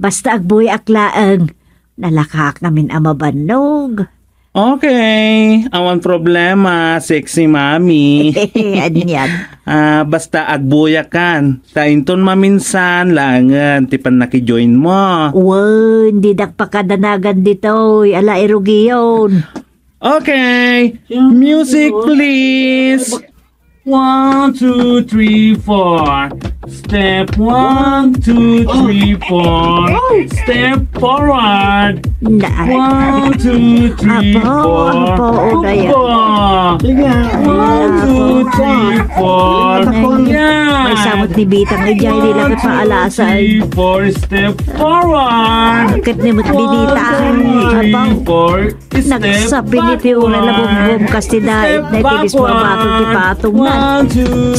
Basta agbuyaak laeng. Nalakaak ngamin a mabannog. Okay, awan problema, sexy mommy. Anian. Ah, basta agbuyakan. Ta inton maminsan, laengen ti pannakijoin mo. Wen, didak pakadanagan ditoy. Ala, irugiyon. Okay, music please. One, two, three, four. Step one, two, three, four. Step forward. One, two, three, four. Apo, apo, udaya. One, two, three, four. May samot ni Bitang, ijay, di lang ipaalasa. One, two, three, four. Step forward. Ket ni met Bitang. One, two, three, four. Nagsapin iti uray la bumbum kas ti dait na iti mismo a bato ti patong na.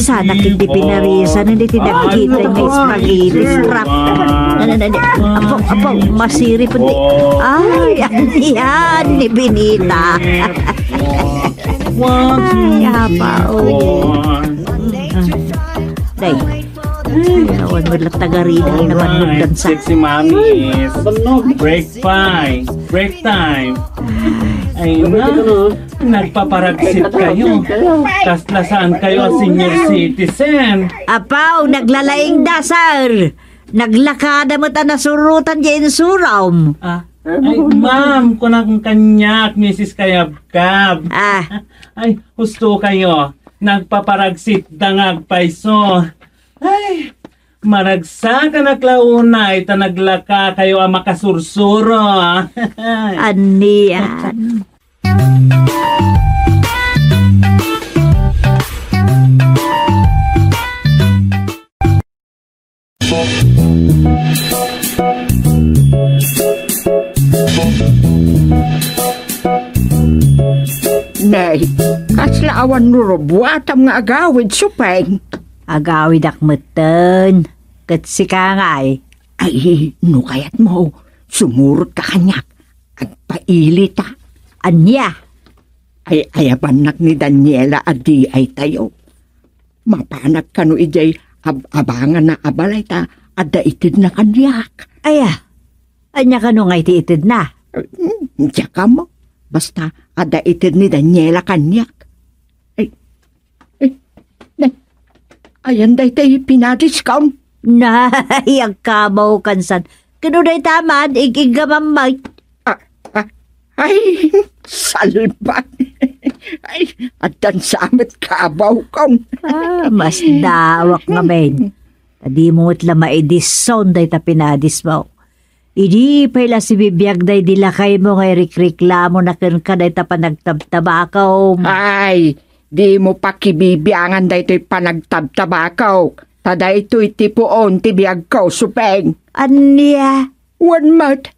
Sana ket ti pinarisan iti nagkita nga spaghetti strap. Apo, apo, masirip di. Ay, anian ni Benita. Ay, apo. Day. Ay, awan mo lang tagarina, ay naman mo dansa. Sexy mommies. Break time. Break time. Ay na, nagpaparagsit kayo. Kasla saan kayo a senior citizen? Apaw, naglalaing da, sir. Naglakada met a nasurutan di insuram. Ah, ay, ma'am, kunang kaniak, Missus Kayabkab. Ah. Ay, husto kayo. Nagpaparagsit da nga agpayso. Ay, maragsakan a klaunay ta naglaka kayo a makasursuro. Anian? Nay, kasla awan no rubuatam nga agawid, Supeng? Agawidak metten, ket sika ngay. Ay, no kayatmo, sumurot ka kaniak. Agpailita. Ania? Ay, ayabannak ni Daniela a D I tayo. Mapanak kano idiay ab-abangan na a balay ta adda itedna kaniak. Aya, ania kano nga iti itedna? Mm, diak ammo. Basta adda ited ni Daniela kaniak. Ay, ay, na, ayan daytay pinadiscount. Nay, agkabaw kansan. Kano dayta man, ig-igga mammay. Ah, ah, ay, salbag. Ay, addan sa met kabawkon. Ah, masdawak ngamin. Ta dimo met la maidison dayta pinadismo. Idi pay la sibibiag daydi lakaymo nga irikreklamo na kenka dayta panagtabtabakom. Ay, dimo pakibibiangan daytoy panagtabtabakok. Ta daytoy ti puon ti biagko, Supeng. Ania? Wen met,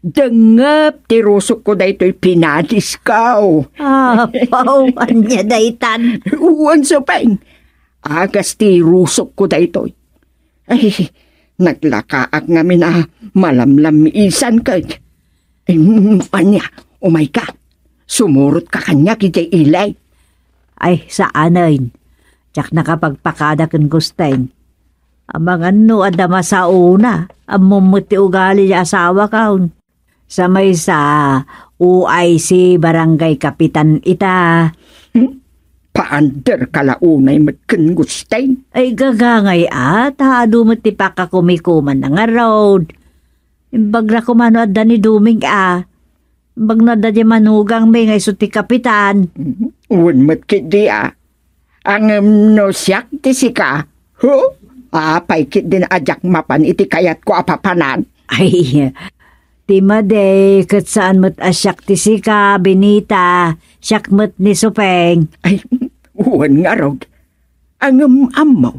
dengngep ti rusokko daytoy pinadisko. Apaw, ania daytan? Wen, Supeng. Agas ti rusokko daytoy. Ay, naglakaak ngamin a malamlamisan ket. Em, ania, umayka. Sumurotka kaniak idiay ili. Ay, saanen. Diak nakapagpakada ken Gusteng. Amangan no adda masaona, ammom met ti ugali ti asawakon. Sa maysa, O I C barangay kapitan ita. Hmm? Paanderka la unay met ken Gusteng? Ay, gagangay a, ta adu met ti pakakumikumanna ngarud. Imbag la koma no adda ni Doming a. Imbag no adda diay manugangmi nga isu ti kapitan. Mhm. Wen met ketdi a. Ngem no siak ti sika, hu? Apay ketdin a diak mapan iti kayatko a papanan? Ay, ti madi, ket saan met a siak ti sika, Benita, siak met ni Supeng. Ay, wen ngarud. Ngem ammom,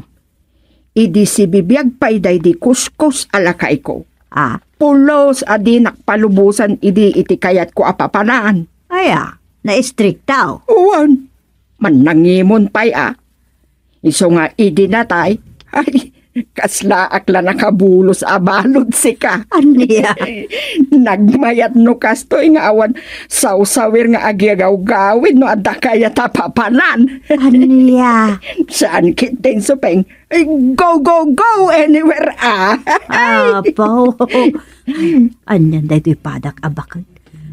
idi sibibiag pay daydi kuskus a lakayko. Ah. Pulos a dinak palubosan idi iti kayatko a papanan. Aya, naistrikta. Wen, mannangimon pay a. Isu nga idi natay, ay, kaslaak la nakabulos a balud sika. Ania? Nagmayat no kastoy nga awan sawsawir nga agyagawgawid no adda kayat a papanan. Ania? Saan ketdin, Supeng. Ay, go, go, go anywhere, ah. Apo. Anian daytoy padak a baket?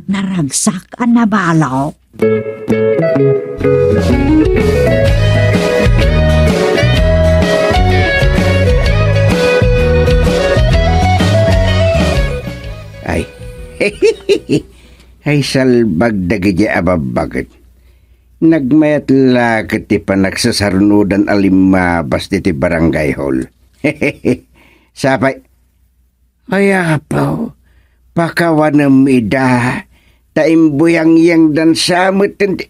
Naragsak a nabalok. Ay. Ay, salbag dagiti a babbaket. Nagmayat la ket ti panagsasarnodan a limmabas ditoy barangay hall. Sapay, ay, apo, pakawanem ida, ta imbuyangyangdan sa met ti,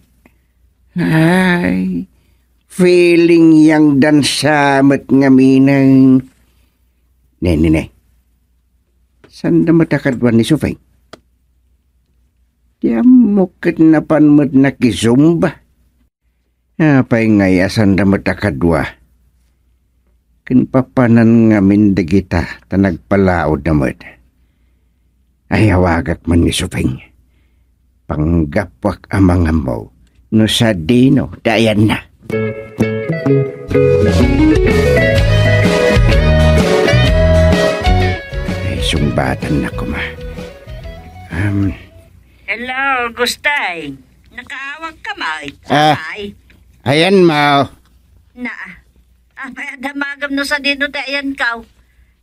ay, feelingyangdan sa met ngamin. Ne, ne, ne. Sanda met a kadua ni Supeng? Ti ammok ket napan met nakizumba. Apay ngay a sanda met a kadua? Ken papanan ngamin dagita ta nagpalaod na met. Ay, awagak man ni Supeng. Panggapuak a mangammo no sadino ti ayanna. Ay, sungbatanna koma. Um, Hello, Gustay. Nakaawag ka, Mike? Ah. Ay. Ayan, Mao. Na, apay a damagam no sadino ti ayankaw?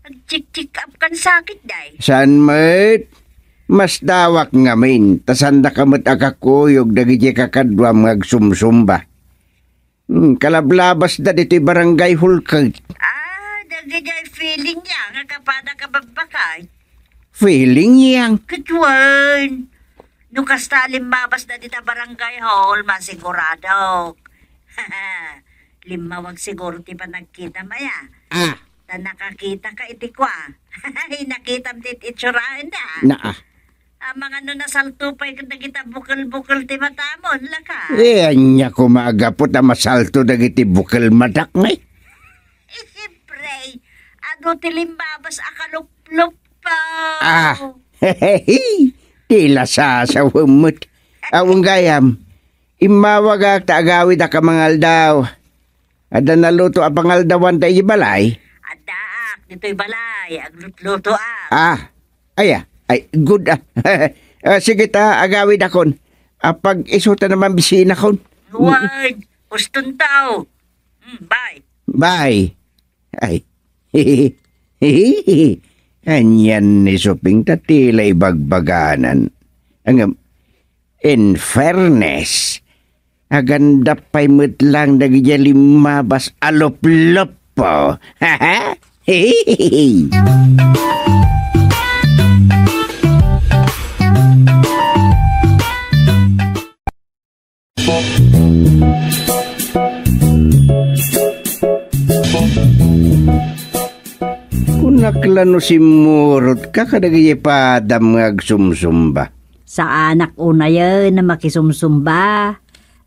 Nag-check-check up kan sakit, day? Saan met? Masdawak ngamin, ta sandaka met a kakuyog dagiti kakaduam nga agsumsumba. Hmm, kalablabasda ditoy barangay hall ket. Ah, dagidiay feeling niya nga kapada ka babbakay. Feeling yang? Ket wen. No kasta limmabasda dita barangay hall, masiguradok. Limmawag siguro ti panagkitam aya. Ah. Ta nakakita ka iti kua. Nakitam ti itsuraenda. Naa. Amangan no nasalto pay ken dagita bukel-bukel ti matamon, laka. Eh, ania koma a gapu ta masalto dagiti bukel matak, ngay? Eh, siyempre, adu ti limbabas a kalupluppo. Ah, ti lasasawem met. Awan gayam, immawagak ta agawidak a mangaldaw. Adda naluto a pangaldawan ta iti balay? Addaak, ditoy balay, aglutlutoak. Ah, aya, ay, good, ah. Ah, sige ta, agawidakon. Apag-isu ta naman bisinakon. Wen, uston tao. Hmm, bye. Bye. Ay. Anian ni Supeng ta tila ibagbaganan. Ngem, in fairness, Agandap pay met lang dagiti limmabas a lupluppo. Kunak la no simmurotka kadagiti padam nga agsumsumba. Saanak unayen a makisumsumba.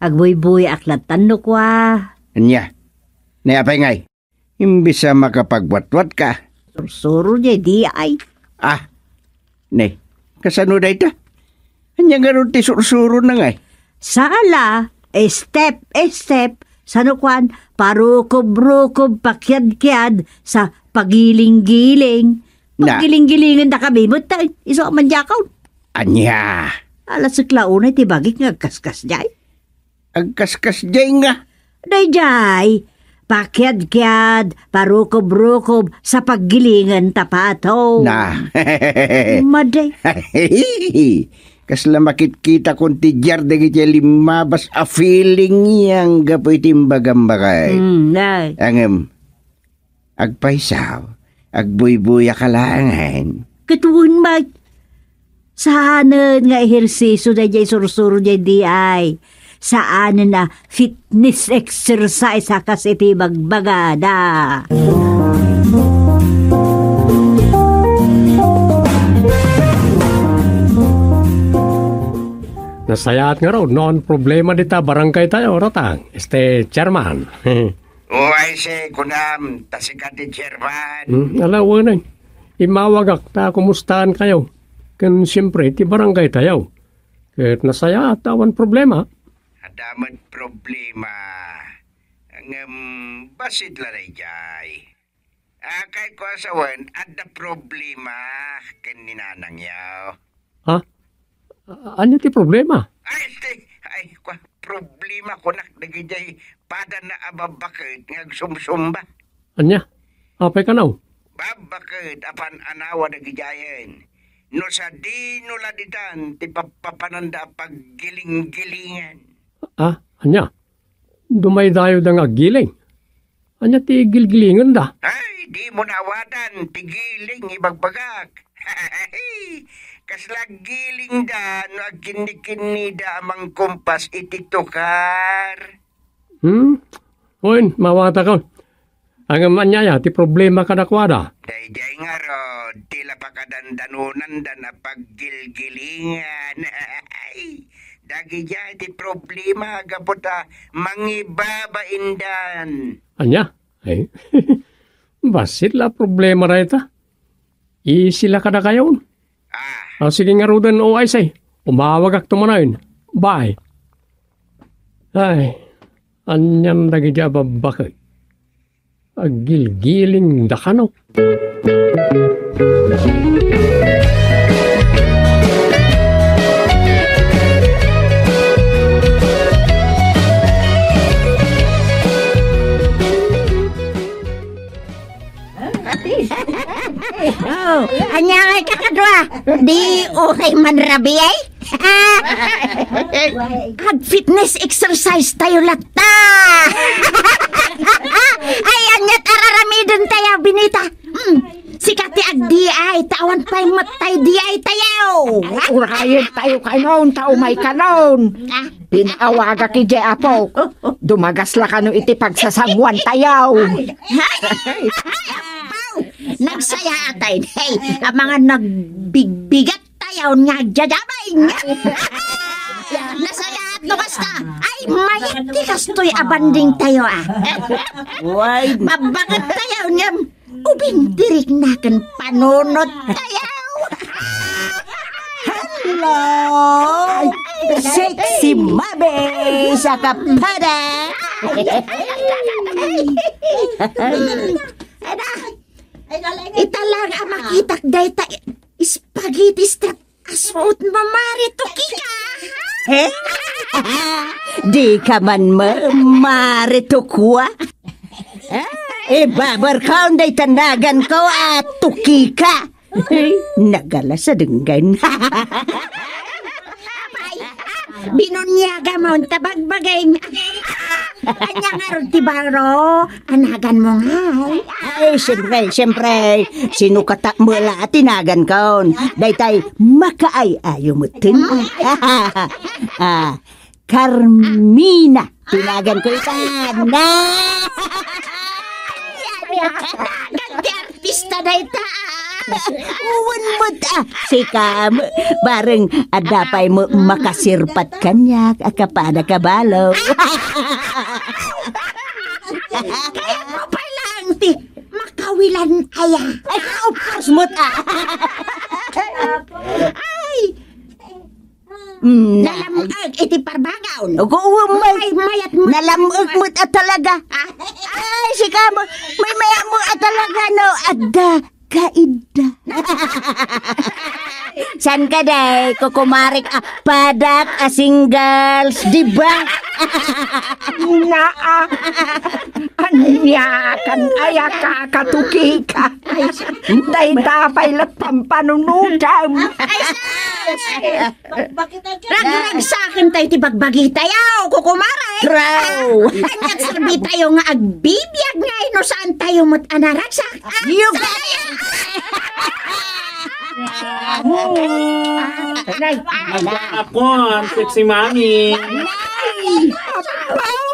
Agbuybuyaak lattan no kua. Ania? Ni apay ngay? Imbes a makapagwatwatka. Sursuro diay di ay. Ah, ne, kasano dayta? Ania ngarud ti sursurona ngay? Sala, step, step, sano kuan, parukob-rukob, pakiad-kiad, sa pagiling-giling. Na. Paggiling-gilingen da kami, met ta, isu a mandiakaw. Ania? Ala, sekla unay ti bagik nga agkaskas diay. Agkaskas diay nga. Daydiay, pakiad-kiad, parukob-rukob, sa paggilingen ta pato. Na. Madi. Kasla makitkitakon ti diar dagiti limmabas a feeling yang gapu iti imbagam, baket. Mm, day. Ngem, agpayso, agbuybuyak a laengen. Ket wen met, saanen nga ehersisio daydiay sursuro diay di ay. Saanen a fitness exercise a kas iti bagbagada. Nasayaat ngarud no awan problema dita barangay tayo, Rotang, este, chairman. Uy, si kunam, ta sika ti chairman. Hmm, ala, wen ay. Immawagak ta kumustaankayo. Ken siempre, ti barangay tayo. Ket nasayaat ta awan problema. Adda met problema. Ngem, bassit la daydiay. Ah, kay kua sawen, adda problema ken ni nanangyo. Ha? A-, ania ti problema? Ay, ti, ay, kua, problema kunak dagidiay padana a babbaket nga agsumsumba. Ania? Apay kano? Babbaket a pan-anawa dagidiayen. No sadino la ditan ti pappapananda a paggiling-gilingan. Ah, ania? Dumaydayo da nga aggiling. Ania ti gilgilingenda? Ay, dimo naawadan ti giling ibagbagak. Kasla aggiling da no agkinnikinnida a mangkumpas iti tukar. Hmm? Wen, mawatakon. Ngem ania aya ti problema kadakuada? Daydiay ngarud ti la pakadandanonanda a paggilgilingan. Dagidiay ti problema gapu ta mangibabaindan. Ania? Ay, bassit la problema dayta. Isi la kadakayo. Ah. Ah, sige ngaruden, o ay say. Umawagak to manen. Bye. Ay, anian dagiti a babbaket. Aggilgiling da kano. Oh, ania ngay kakadua? Di uray manrabi ay? Ag-fitness exercise tayo latta. Ay, aniat araramiden tayo, Benita. Hmm. Sika ti agdiay, ta awan pay met tay diay tayo. Ay, urayen tayo kanon, ta umay kanon. Ah. Pinawagak idiay apo. Dumagas la kano iti pagsasanguan tayo. Ay, ay, ay, apaw! Nagsayaat ay, hey, amangan nagbigbigat tayo nga agdadamay. Nasayaat no kasta. Ay, mayat ti kastoy a banding tayo, ah. Why? Mabbagat tayo nga ubing dirignakan panunot tayo. Hello! Sexy Mabe sa kapada! Ada, ita lang a makitak dayta spaghetti strap a suot mo, Mare Tukika. Eh? Di ka man ma-, Mare Tukwa? Ibabarkaon dayta naganko a Tukika. Nagala sa denggan. Binunyagamon ta bagbagim. Ania ngarud ti baro a naganmo ngay? Ay, siyempre, siyempre. Sino kata met la a tinagan kon? Daytay, makaay-ayo metten. Ah, Carmina. Tinagan ko ita. Na! Nagan ti artista dayta. Wen met, ah, sika, bareng adda pay mo makasirpat kaniak a kapada kabalo. Kayatmo pay laeng ti makawilan aya. Ay, of course met, ah. Ay, Mm, nalam-ek iti parbagaw. Ogo, may, may mayat mo. Nalam-ek met a talaga. Ah, ay, sika mo, may mayat mo a talaga, no? Adda, kaidda. Saan ka, day? Kukumarik a padak a singles, di ba? Naa. Ania kan aya kakatuki ka? Ay, dayta pay la pampanunotam. Ay, Ragragsaken tayo ti bagbagi tayo, kukumare. True. Aniat serbi tayo nga agbibiag nga no saan tayo met a naragsak. Ah, you got it. Nay, nagkakon, sexy mommy. Nay, apaw,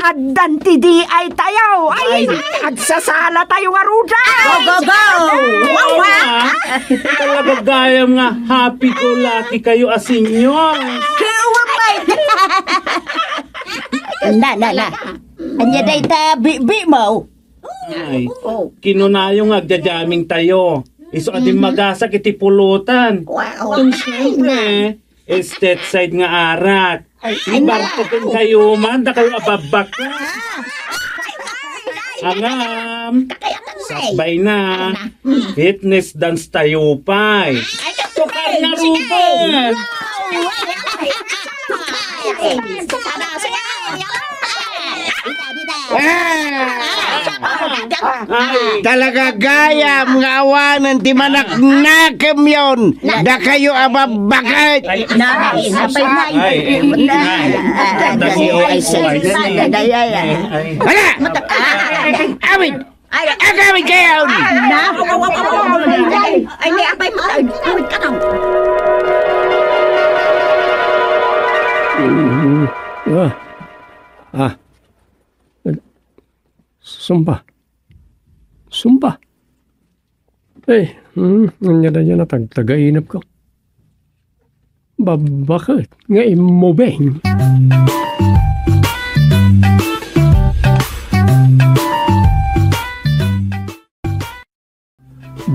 addan ti D I tayo. Ay, ay, agsasala tayo nga ruda. Go, go, go. Wow, wow. Talaga gayam nga happy-go-lucky kayo a senior. Kaya umapay. Na, na, na. Anya day ta, bi, bi mo. Ay, oh. Kinunayo nga agja-jamming tayo. Isu a dimmagasak iti pulutan. Wow. Kung siyempre, stateside nga arak. Ay, ay, ibarto ken kayo man, dakayo a babbaka. Angam, sakbay na. Fitness dance tayo pay. Tukar na, Ruben. Ah! Ay. Talaga gayam nga awanen ti manaknakemyon. Dakayo a babbaket. Ay. Na, ay, napay na. Ay, ay, ay, ay, ay, ay, ay, ay. Ay, ay, ay. Hala! Ay, ay, ay. Awid! Ay, ay, ay, ay, ay. Agawid kayo! Na, ay, ay, ay, awid ka na. Ah. Ah. Sumpa. Sumpa. Eh, hmm, anya da yan at agtagainap ko. Babaket nga immubeng.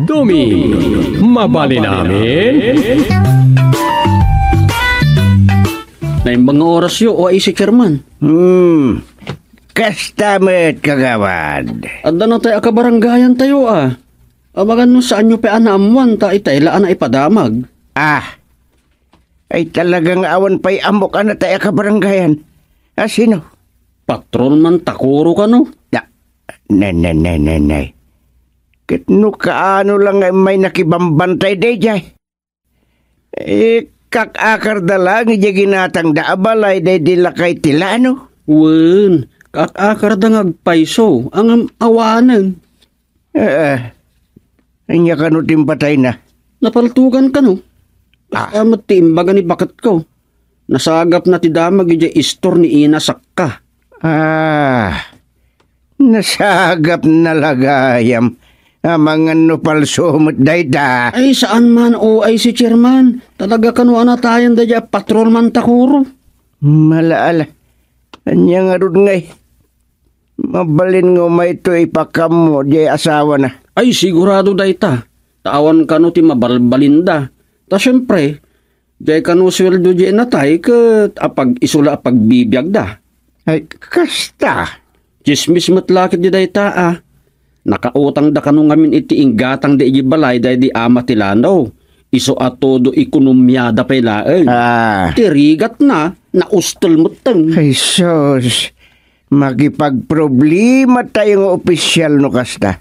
Dumi, mabalin amin. Naimbag nga oras yo, o ay si Chairman. Hmm. Kasta met, kagawad. Adda na tay a kabarangayan tayo, a. Amangan no saan yo pay a naammuan ta itay la a naipadamag. Ah. Ay talaga nga awan pay ammok a natay a kabarangayan. A sino? Patrolman Takuro kano? Na, ne, ne, ne, ne, ne. Ket no kaano lang nga immay nakibambantay daydiay? Eh, kak-akarda lang idiay ginatangda a balay daydi lakay ti lano. Wen, kak-akarda nga agpayso, ngem awanen. Eh, eh. Ania kano ti impatayna? Napaltugan kano? Ah. Kasta met ti imbaga ni baketko. Nasagapna ti damag idiay istor ni Ina Sakka. Ah, nasagapna la gayam. Amangan no palso met dayta. Ay, saan man, o ay si Chairman. Talaga kano a natayan dayta a patrolman Takuro. Malaala. Ania ngarud ngay? Mabalin nga umayto ipakammo diay asawana. Ay, sigurado dayta. Ta awan kano ti mabalbalinda. Ta siempre, diay kano sueldo diay natay ket apag-isu la a pagbibiagda. Ay, kasta. Tsismis met la ket di dayta, a. Nakautangda kano ngamin iti inggatangda idiay balay daydi ama ti lano. Isu a todo ekonomiada pay laeng. Ah. Ti rigatna, naustel metten. Ay, sus. Makipagproblema tayo nga opisyal no kasta.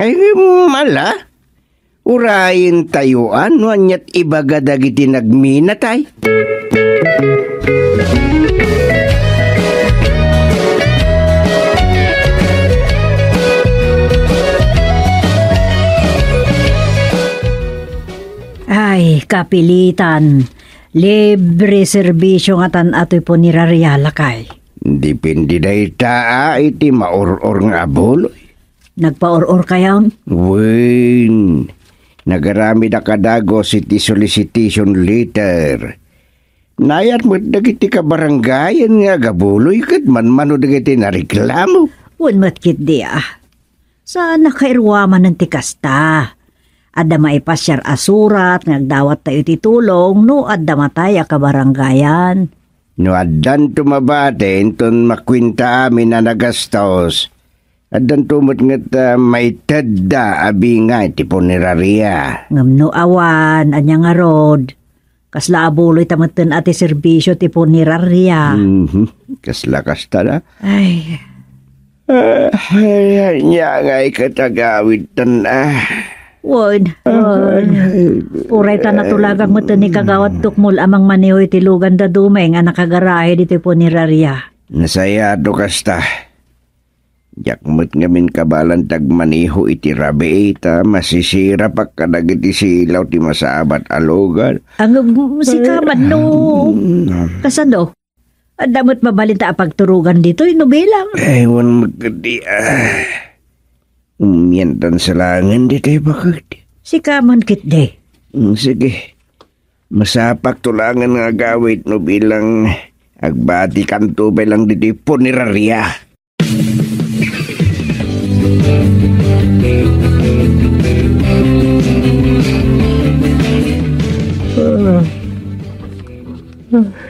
Ay, ala. Urayentayo a no aniat ibaga dagiti nagminatay. Ay, kapilitan. Libre serbisio ngatan atoy puneraria, lakay. Depende dayta a iti maur-or nga abuloy. Nagpaur-or kayon? Wen, nagaramid a kadagus iti solicitation letter. Naayat met dagiti kabarangayan nga agabuloy ket manmano dagiti nareklamo. Wen met ketdi a. Saan a kairuamanen ti kasta. Adda maipasiar a surat nga agdawattayo ti tulong no adda matay a kabarangayan. No addanto mabati inton makuenta amin a nagastos, addanto met ngarud a maitedda a binga iti puneraria. Ngem no awan, ania ngarud? Kasla abuloy ta metten a ti serbisio ti puneraria. Mhm. Kasla kasta da. Ay. Ah, ay, ania ngay ket agawidtan, ah. Wen, wen. Ay. Uray ta natulagak metten ni Kagawad Tukmol a mangmaneho iti lugan da Dumeng a nakagarahe ditoy puneraria. Nasayaat no kasta. Diak met ngamin kabaelan ti agmaneho iti rabii ta masisirapak kadagiti silaw ti masabat a lugar. Ang, sika man no. Mm. Kasano? Adda met mabalin ta a pagturogan ditoy no bilang. Ay, wen met ketdi, ah. Umiantan sa langen ditoy baket. Sika man ketdi. Mm, sige. Masapakto langen nga agawid no bilang agbatikanto pay lang ditoy puneraria.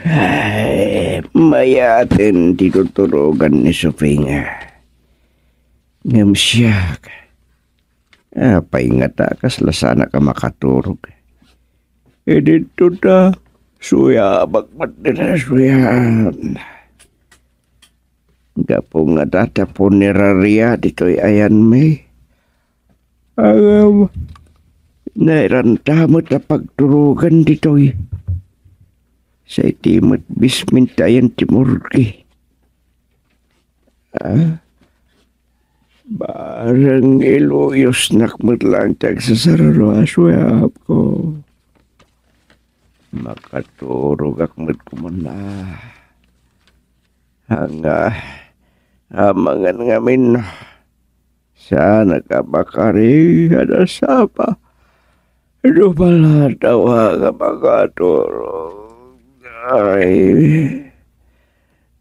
Ay, mayaten ti tuturogan ni Sofia. Ngem siak, apay ngata kasla saanak a makaturog? Idinto ta, suyabak met dita, suyab. Gapu ngata ta puneraria ditoy ayanmi. Ngem, nairanta met a pagturogan ditoy. Sa iti met bismintayan ti morgue. Ah? Bareng iluyosnak met lang ti agsasararo a suyabko. Makaturogak met koman a. Anga, amangan ngamin, saanak a makarigat a sapa. No pala tawa nga makaturog, ay,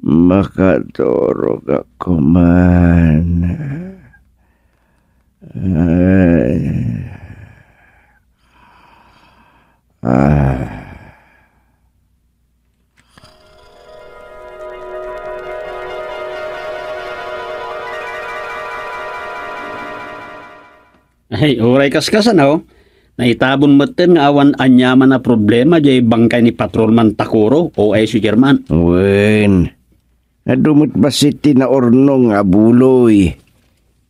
makaturogak koman. Ay. Ah. Ay, uray kaskasano, naitabon metten nga awan aniaman a problema jay bangkay ni Patrolman Takuro, O I C Chairman. Wen, adu met bassit ti naurno nga abuloy.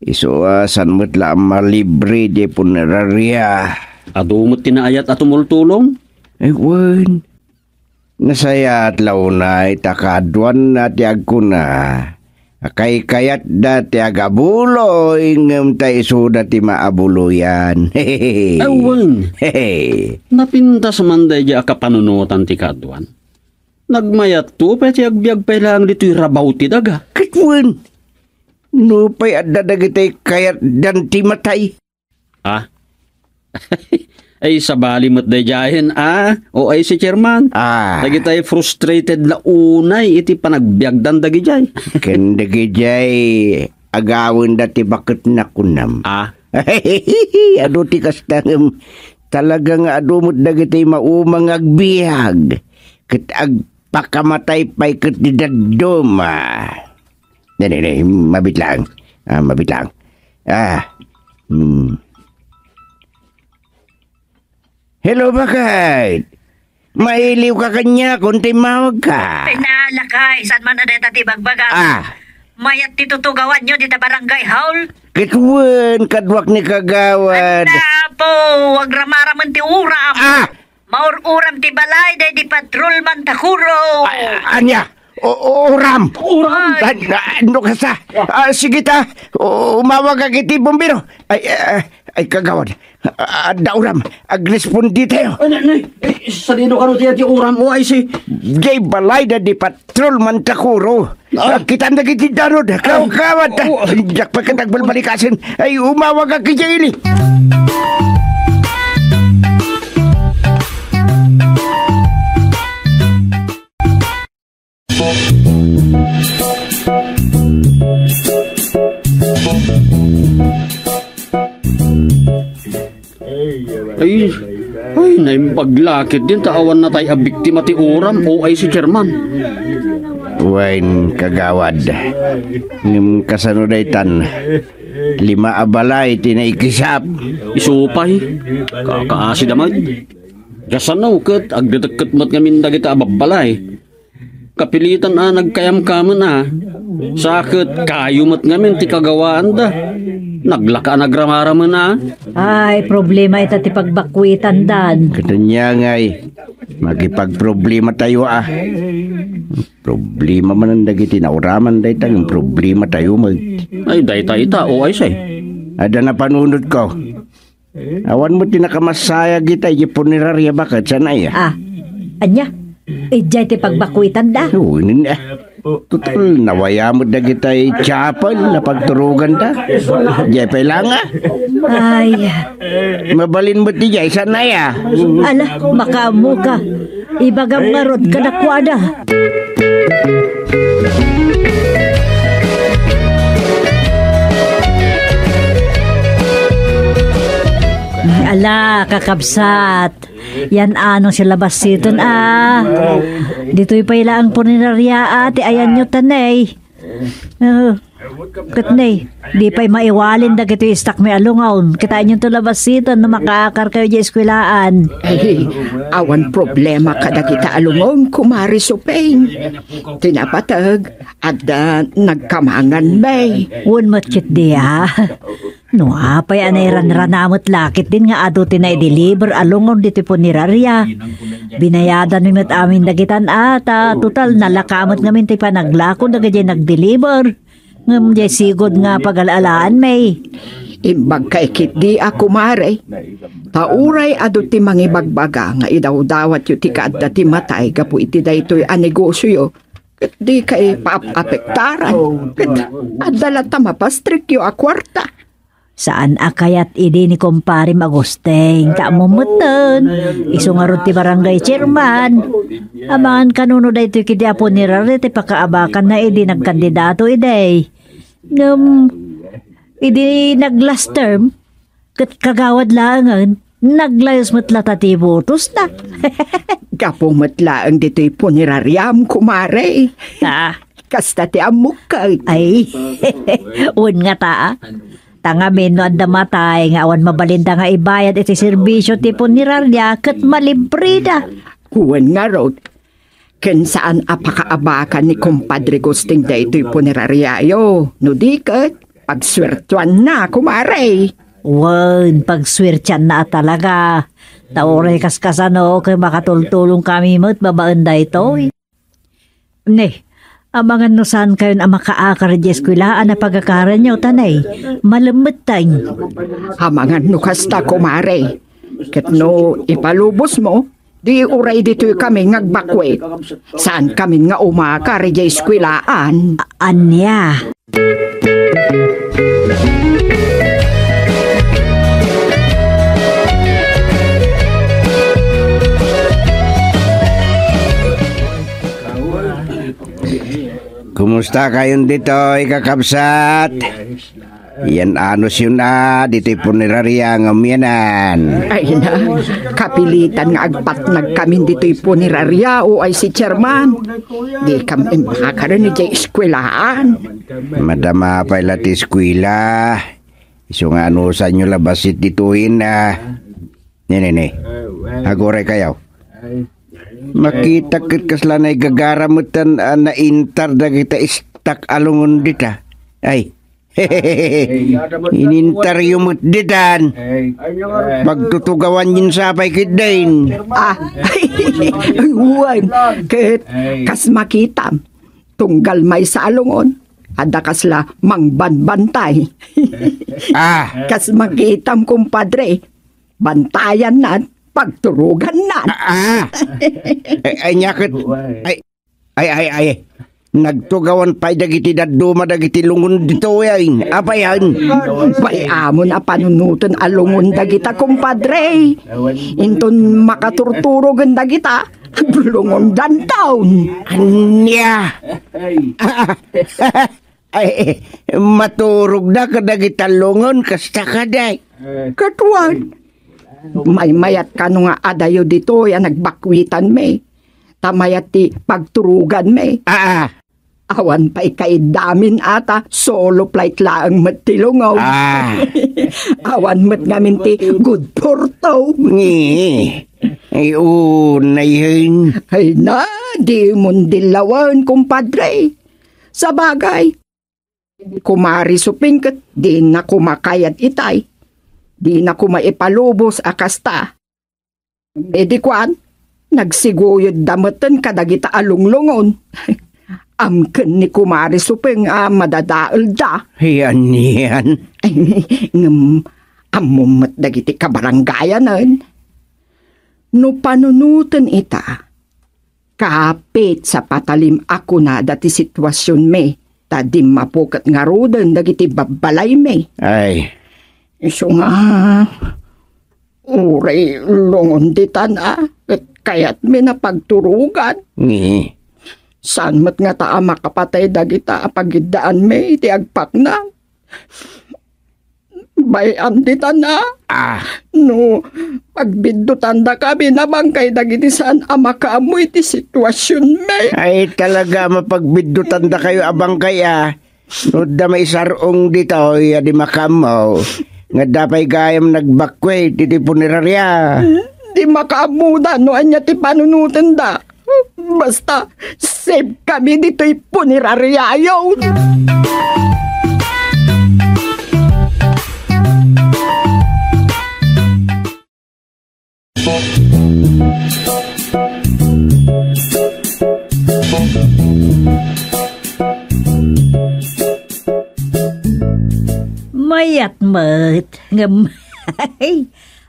Isu a saan met la a malibre jay puneraria. Adu met ti naayat a tumultulong? Ay, wen. Nasayaat la unay ta kaaduanna ti agkuna a kaykayatda ti agabuloy ngem ta isuda ti maabuloyan. Awan. Napintas man daydiay a kapanunotan ti kaaduan. Nagmayatto pay ti agbiag pay laeng ditoy rabaw ti daga. Ket wen, nupay adda dagiti kayatdan ti matay. Ah. Ay, sabali met daydiayen, ah. O ay si Chairman. Ah. Dagitay frustrated la unay iti panagbiagdan dagidiay. Ken dagidiay agawenda ti baketna kunam. Ah. Adu ti kasta ngem talaga nga adu met dagiti mauma nga agbiag ket agpakamatay pay ket ti dadduma. Dali, dali, mabitlang. Ah, mabitlang. Ah. Hmm. Hello, baket? Mailiwka kaniakon ta immawagka? Ay, naalakay, saan man a dayta ti bagbaga? Ah. Mayat ti tutugawanyo dita barangay hall? Ket wen, kaduak ni kagawad. Anda, Po, agramaramen ti uram. Ah! Maur-uram ti balay, daydi patrolman Takuro. Ah, ania? O, o, uram. Uram. Ay. Ah, ah, no kasta. Ah, sige ta. O, umawagak iti bombero. Ay, ah, ay, kagawad. Ah, adda uram. Agrespondi tayo. Ay, nay, nay. Eh, sadino kano ti, ti uram, O I C? Jay balay, daydi patrolman Takuro. Ah. Kitam dagiti danod. Kawkawat. Oh. Diak pay ket agbalbalikasen. Ay, umawagak idiay ili. Ay, ay, naimbag la ketdin ta awan natay a biktima ti uram, O I C chairman. Wen, kagawad. Ngem kasano daytan? Lima a balay ti naikisap. Isu pay. Kakaasi da met. Kasano ket agdedekket met ngamin dagita a babbalay? Kapilitan a nagkayamkamen a. Sa ket kayo met ngamin ti kagawaanda. Naglaka a nagramaramen a. Ay, problema ita ti pagbakuitandan. Ket ania ngay, makipagproblematayo a. Problema manen dagiti nauraman dayta ngem problematayo met. Ay, dayta ita, O I C. Adda napanunotko. Awan met ti nakamasayag ita idiay punerarya baket, saan aya? Ah, ania? Idiay ti pagbakuitanda? Oo, nen, ah. Total, nawaya met dagitay chapel a pagturoganda. Diay pay la nga. Ay. Mabalin met idiay, saan aya? Ala, makaammo ka. Ibagam ngarud kadakuada. Ala, kakabsat. Yan ano si labasiten, ah. Ditoy pay laeng punerarya, ah, ti ayanyo tanay. Ah. Ket ne, di pay maiwalin dagitoy istakmi a lungon. Kitaenyo to labasiten no makaakar kayo di eskuelaan. Ay, awan problema kadagita a lungon, Kumare Suping. Ti napateg, adda nagkamangan, bay. Wen met ketdi, a. No apay a nairanrana met la ketdin nga adu ti naideliver a lungon ditoy punerarya. Binayadanmi met amin dagitan a, ta total nalaka met ngamin ti panaglako dagiti nagdeliver. Ngem diay sigud nga pagala-alaanmi. Imbag kay ketdi a kumare, ta uray adu ti mangibagbaga nga idawdawatyo ti kaadda ti matay gapu iti daytoy a negosioyo, ket di kay paap-apektaran, ket adda latta mapastrikyo a kuarta. Saan a kayat idi ni Kumparem Agustin, ta ammom metten, isu ngarud ti barangay chairman. Amangan kano no daytoy ketdi a punerarya ti pakaabakanna idi nagkandidato idi. Ngem, idi nag-last term, ket kagawad laengen, naglayus met latta ti botosna. Gapu met laeng ditoy puneraryam, kumare. Ah. Kasta ti ammok ket. Ay, wen ngata, a. Ta ngamin no adda matay nga awan mabalinda nga ibayad iti serbisio ti punerarya ket malibreda. Wen ngarud, ken saan a pakaabakan ni Kumpadre Gusting daytoy puneraryayo. No di ket, pagsuertuanna, kumare. Wen, pagsuertianna a talaga. Ta uray kaskasano, ket makatultulongkami met babaen daytoy. Ne, amangan no saankayon a makaakar idiay eskuelaan a pagakaranyo, ta ne, malemmetteng. Amangan no kasta, kumare. Ket no ipalubosmo, di uray ditoy kami nga agbakuit. Saankamin nga umakar idiay eskuelaan. A-, ania? Kumusta kayon ditoy, kakabsat? Yan anosyon a, ditoy punerarya ngem yanan. Ay na, kapilitan nga agpatnag kamin ditoy punerarya, o ay si chairman. Di kam imbakaren idiay eskuelaan. Madama pay la ti eskuela. Isu nga anusanyo la bassit ditoyen a. Ne, ne, ne. Aguray kayo. Makita ket kasla naigagara metten a naintar dagita istak a lungon dita. Ay, Inintaryo met ditan. Pagtutugawan yen sapay ketdin. Ah, wen, ket kas makitam, tunggal maysa a lungon, adda kasla mangbanbantay. Ah. Kas makitam, kumpadre, bantayannan, pagturogannan. Ah, ah. Ay, ay, nya ket, ay, ay, ay, ay. Nagtugawan pay dagiti dadduma dagiti lungon ditoy, ay. Apay, ay. Pay amon a panunoten a lungon dagita, kumpadre. Inton makaturturogen dagita, lungondanton. Ania? Ay, maturogda kadagita lungon, kasta kadi. Ket wen, maymayat kano nga adayo ditoy a nagbakkuitanmi, ta mayat ti pagturoganmi. Ah, ah. Awan pay kaiddamin a ta solo flight laeng met ti lungon. Ah. Awan met ngamin ti good for two. Ngi. Ay, unay, hen. Ay na, dimon dillawen, kumpadre. Sabagay, kumari Suping ket dina koma kayat itay. Dina koma ipalubos a kasta. Idi kuan, nagsiguyodda metten kadagita a lunglungon. Amken ni kumari Suping a madadaelda. Yan, yan. Ngem ammom met dagiti kabarangayanen. No panunoten ita, kapit sa patalim a kunada ti situasionmi, ta dimmapo ket ngaruden dagiti babbalaymi. Ay. Isu nga, uray lungon ditan a, ket kayatmi a pagturogan. Ngi. Saan met ngata a makapatay dagita a pagiddaanmi iti agpakna? Bay-am ditan a. Ah. No pagbiddutandakami a bangkay dagiti saan a makaammo iti situasionmi. Ay, talaga a mapagbiddutandakayo a bangkay a. No adda maisar-ong ditoy a di makaammo, nga adda pay gayam nagbakwit iti punerarya. Di makaammoda no ania ti panunotenda. Basta, safe kami ditoy puneraryayo. Mayat met, ngem,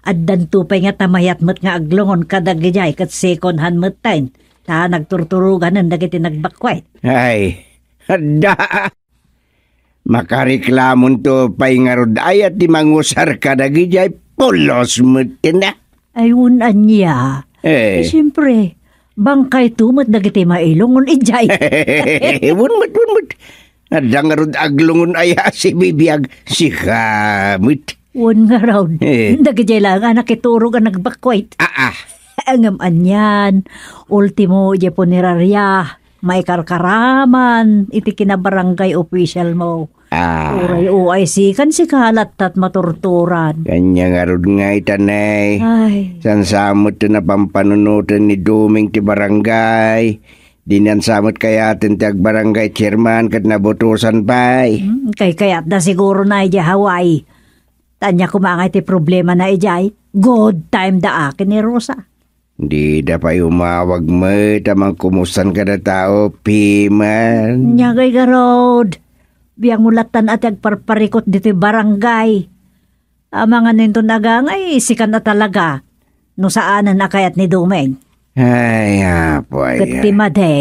addanto pay ngata mayat met nga aglungon kadagijay ket second hand metten. Ta nagturturoganen dagiti nagbakwet. Ay, adda. Makareklamonto pay ngarud aya ti mangusar kadagijay pulos metten a. Ay, wen ania. Eh. Eh, siempre, bangkayto met dagiti mailungon idiay. Wen met, wen met. Adda ngarud aglungon aya a sibibiag, sika met. Wen ngarud. Eh. Dagijay laeng a nakiturog a nagbakwet. Ah, ah. Ngem anian, ultimo, idiay punerarya, maikarkaraman iti kinabarangay official mo. Ah. Uray O I C kan sika lattat maturturan. Kanya ngarud nga itanay. Ay. Sansamot ti napampanunoten ni Duming ti barangay. Di nansamot kayaten ti agbarangay chairman ket nabutosan pay. Hmm, kay kayatda siguro na idiay Hawaii. Tanya koma nga iti problema na idiay, good time da akin ni Rosa. Dida pay umawag met a mangkumustan kada tao, piman. Nya, gaygarod, biang mo lattan a ti agparparikot ditoy barangay. Amangan inton agangay, sikan a talaga. No saanen a kayat ni Dumeng. Ay, apo, ay, ket ti ay. Madi,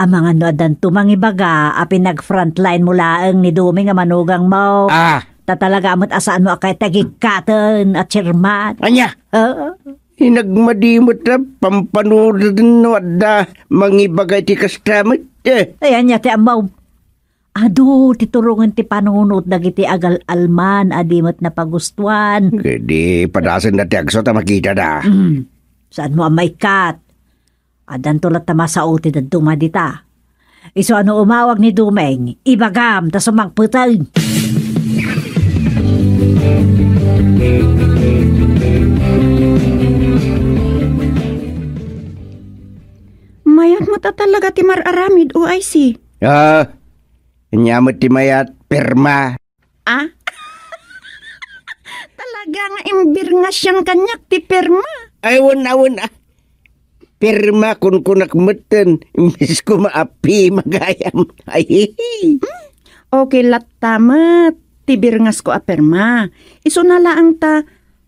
amangan no addanto mangibaga a pinag-frontline mo laeng ni Dumeng a manugang mo. Ah. Ta talaga met a saan mo a kayat ti agikkaten a chairman. Ania? Ah. Inagmadi met a pampanunoten no adda mangibaga iti kasta met. Eh. Ay, ania ti ammom? Adu ti turongen ti panunot dagiti agal-alman a di met napagustuan. Ket di padasenda ti agso ta makitada. Mm. Saan mo a maikkat? Addanto latta masao ti dadduma dita. Isu a no umawag ni Dumeng, ibagam ta sumangpeten. Mayat met a talaga ti mar-aramid, O I C. Ah, ania met ti mayat? pirma. Ah? Talaga nga imbirngasyan kaniak ti pirma. Ay, wen, a, wen, a. Pirma, kunkunak metten, imbes ko maapi, magayam. Ay, hi, hi. Hmm? Okay latta met ti birngasko a pirma. Isuna laeng ta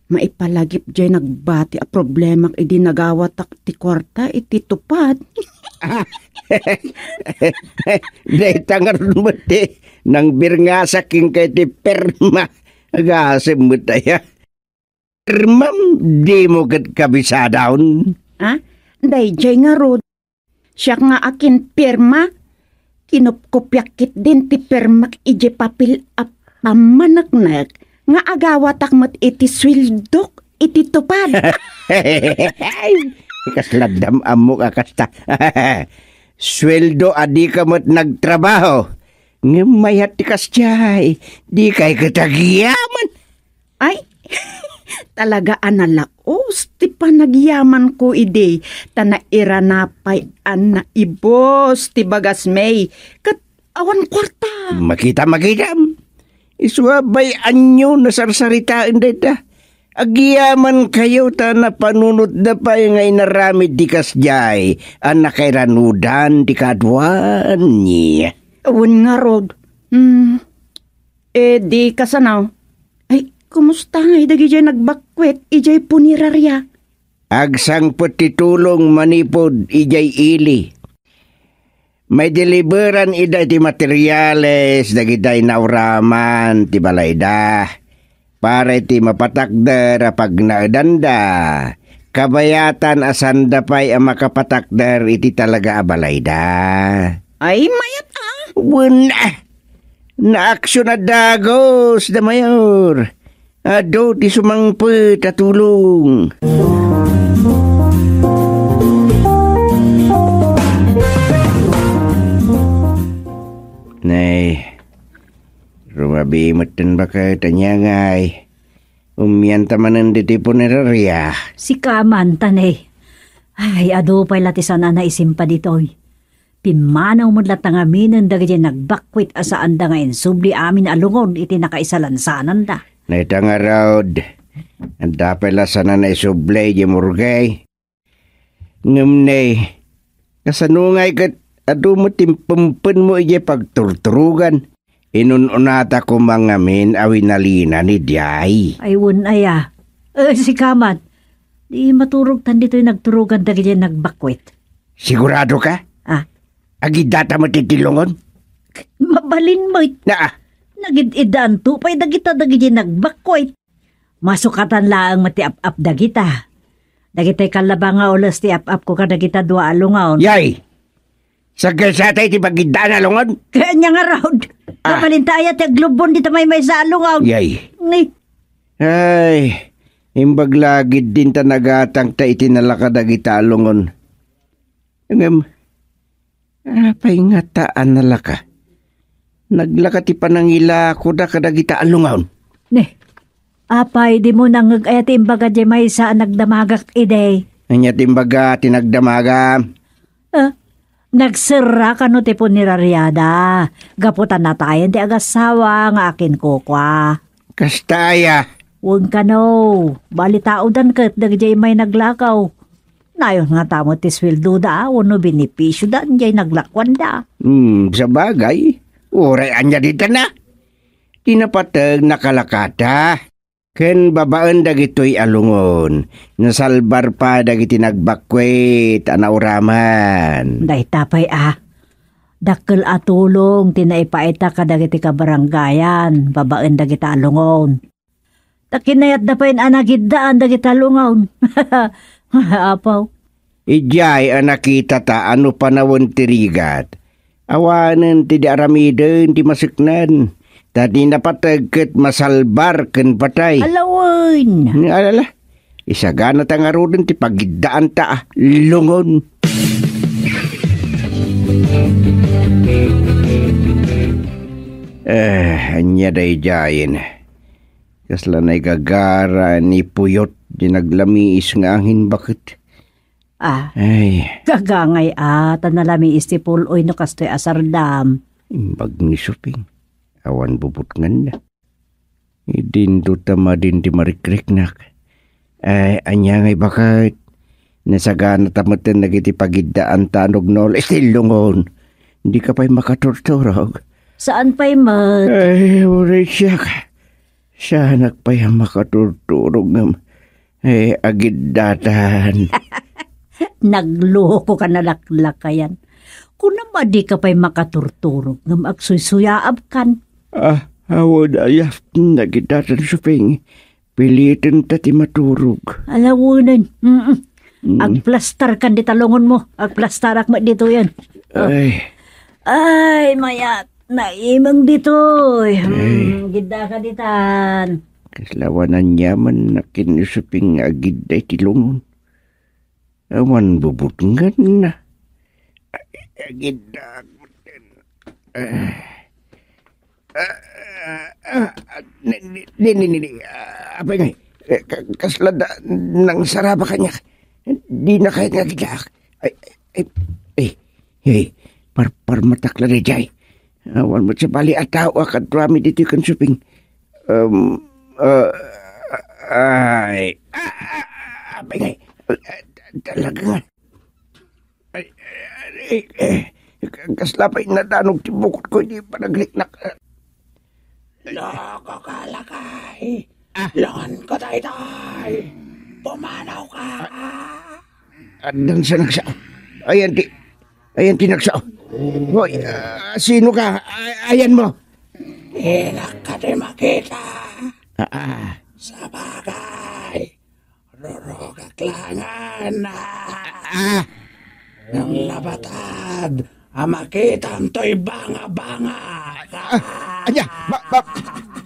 maipalagip jay nagbati a problemak idi nagawatak ti kuarta iti tupad. Dayta ngarud met ti nangbirngasak kenka iti pirma. Agasem met aya. Pirmam, dimo ket kabisadaon? Ah, dayjay ngarud. Siak nga akin pirma, kinupkopiak ketdin ti pirmak idiay papel a pammaneknek nga agawatak met iti sueldok iti tupad. Ay, kasla dam-ammok a kasta. Sueldo a dika met nagtrabaho. Ngem mayat ti kasdiay, dikay ket agyaman. Ay, talaga a nalaos ti panagyamanko idi, ta nairana pay a naibus ti bagasmi, ket awan kuarta. Makita, makitam. Isu a bay-anyo nasarsaritaen dayta. Agyamankayo ta napanunotda pay nga inaramid ti kasdiay a nakairanudan ti kaaduan. Wen ngarud. Hmm. Eh, di kasano? Ay, kumusta ngay dagidiay nagbakwet idiay puneraria? Agsangpet ti tulong manipud idiay ili. Maideliberan ida iti materiales dagiti nauraman ti balayda para iti mapatakder a pagnaedanda, kabayatan a sanda pay a makapatakder iti talaga a balayda. Ay, mayat a! Wen, a! Naaksyon a dagus da Mayor. Adu ti sumangpet a tulong. Nay, rumabi metten baket, ania ngay? Umian ta manen ditoy puneraria. Sika man, ta nay. Ay, adu pay la ti saan a naisimpa ditoy. Pimmanaw met latta ngaminen dagiti nagbakwit a saanda nga insubli amin a lungon iti nakaisalansananda. Nayta ngarud, adda pay la saan a naisubli idiay morgue. Ngem ne, kasano ngay ket adu met ti impempenmo idiay pagturturogan? Inun-unata koma ngamin a winalina ni Diay. Ay, wen aya. Eh, sika met. Di maturogtan ditoy nagturogan dagiti nagbakwit. Sigurado ka? Ah. Agiddata met iti lungon? Mabalin met. Naa. Nagid-iddaanto pay dagita dagiti nagbakwit. Masukatan laeng met ti ap-ap dagita. Dagitoy kallaba nga ules ti ap-apko kadagita dua a lungon. Yay! Saggaysata iti pagiddaan a lungon? Kaya nia ngarud. Ah. Mabalinta aya ti aglubbon dita maymaysa a lungon. Yay. Ni. Ay, imbag la gid dinta nagatangta iti nalaka dagita a lungon. Ngem, apay ngata a nalaka? Naglaka ti panangilakoda kadagita a lungon. Ne, apay, dimo nangngeg aya ti imbaga diay maysa a nagdamagak idi? Ania ti imbaga ti nagdamagam? Ah, nagserra kano ti punerariada gapu ta natayen ti agassawa nga akinkukua. Kasta aya? Wen kano, balitaodan ket dagiti immay naglakaw. Nayon ngata met ti sueldoda wenno benefisioda diay naglakuanda. Hmm, sabagay. Uray ania ditana? Ti napateg nakalakada. Ken babaen dagitoy a lungon, nasalbar pay dagiti nagbakwit a nauraman. Dayta pay a, dakkel a tulong ti naipaayta kadagiti kabarangayan babaen dagita a lungon. Ta kinayatda pay a nagiddaan dagita lungon. Apo. Idiay a nakitata a no panawen ti rigat, awanen ti di aramiden ti maseknan, ta ti napateg ket masalbar ken patay. Alawen. Alala, isaganata ngaruden ti pagiddaanta a lungon. Eh, ania daydiayen? Kasla naigagara ni Puyot di naglamiis nga angin baket. Ah, ay. Gagangay a, ta nalamiis ti pul-oy no kastoy a sardam. Imbag ni Suping. Awan bubutnganna. Idinto ta madin ti marikriknak. Ay, ania ngay baket? Nasaganata metten dagiti pagiddaanta a nugnol iti lungon. Dika pay makaturturog? Saan pay met? Ay, uray siak. Saanak pay a makaturturog ngem, ay, agiddatan. Nagluko ka, nalaklakayan. Kunam a dika pay makaturturog ngem agsuysuyabkan. Ah, awan aya, nagiddatan, Suping. Piliten ta ti maturog. Alawenen. Mm-mm. Mm. Agplastar kan dita lungonmo. Agplastarak met ditoyen. Oh. Ay. Ay, mayat. Naimeng ditoy. Ay. Mm, gidda ka ditan. Kasla awan aniamanna ken ni Suping nga agidda iti lungon. Awan bubutnganna. Ay, agidda. Ah. Ah, ah, ah, ni, ni, ni, ni, ni, ni, ah, apay ngay, eh, ka-, kasla da, nangsaraba kaniak. Dina kayat nga agiddaak. Ay, ay, ay, ay, par-, parmatak la daydiay. Awan met sabali a tao a kadtuami ditoy ken Suping. Um, ah, ay, ah, ah, ah, apay ngay, ah, talaga nga. Ay, ay, ay, eh, kasla pay nadanog ti bukotko idi panagriknak. Loko ka, lakay. Ah. Lungonko daytoy. Pumanaw ka. Ah. Addan sa nagsao. Ayan ti, ayan ti nagsao. Hoy, ah, sino ka? Ay, ayan mo. Dinak kadi makita. Ah, ah. Sabagay, rurugak langen. Ah. Ngem nabatad a makitam toy banga-banga. Ah, ania? Ba-, ba-,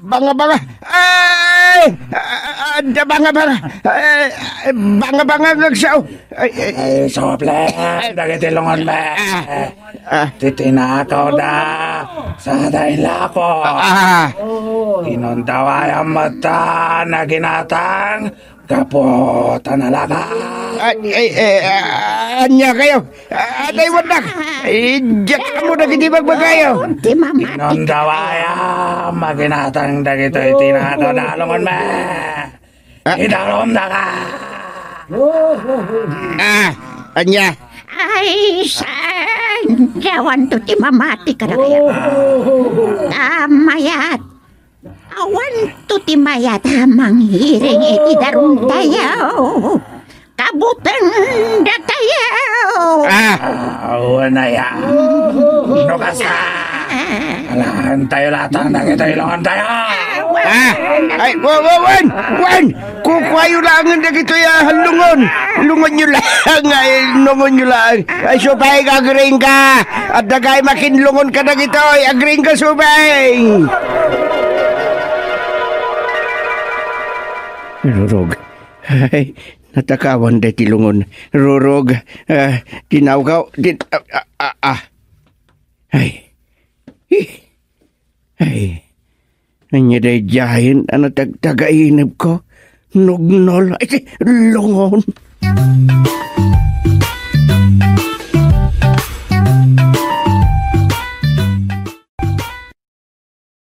banga-banga? Ay! Ah, ah, adda banga-banga. Ay, ay, banga-banga nga agsao. Ay, ay. Ay, sumapli dagiti lungonmi. Ah, ah. Titinakawda sada inlako. Ah. Inundawayam met ta naginatang gapu ta nalaga. Ay, ay, ay, ah, ania kayo? Ah, adda iwandak. Ay, diak ammo dagiti bagbagayo. Ti mama. Inundawayam a ginatang dagitoy tinakawda lungonmi. Ah. Idarumdaka! Ah, ania? Ay, saan? Awanto ti mamati kadagaya. Ta mayat. Awanto ti mayat a mangiring iti darumtayo. Kabuteng datayo. Ah! Awan aya. No kasta, alaantayo laeng dagitoy lungontayo. Ah! Ay, wa-, wa-, wen! Wen! Kukuayo laengen dagitoy a lungon. Lungonyo laeng, ay, lungonyo laeng. Ay, Suping, agriingka. Adda gayam a kinlungonka dagitoy. Agriingka, Suping. Rurog. Ay, natakawan daytoy lungon. Rurog. Ah, tinawkaw. Tin-, ah, ah, ah, ah. Ay. Ih. Ay. Ania daydiayen a natagtagainepko? Nugnol. Ay, ti lungon.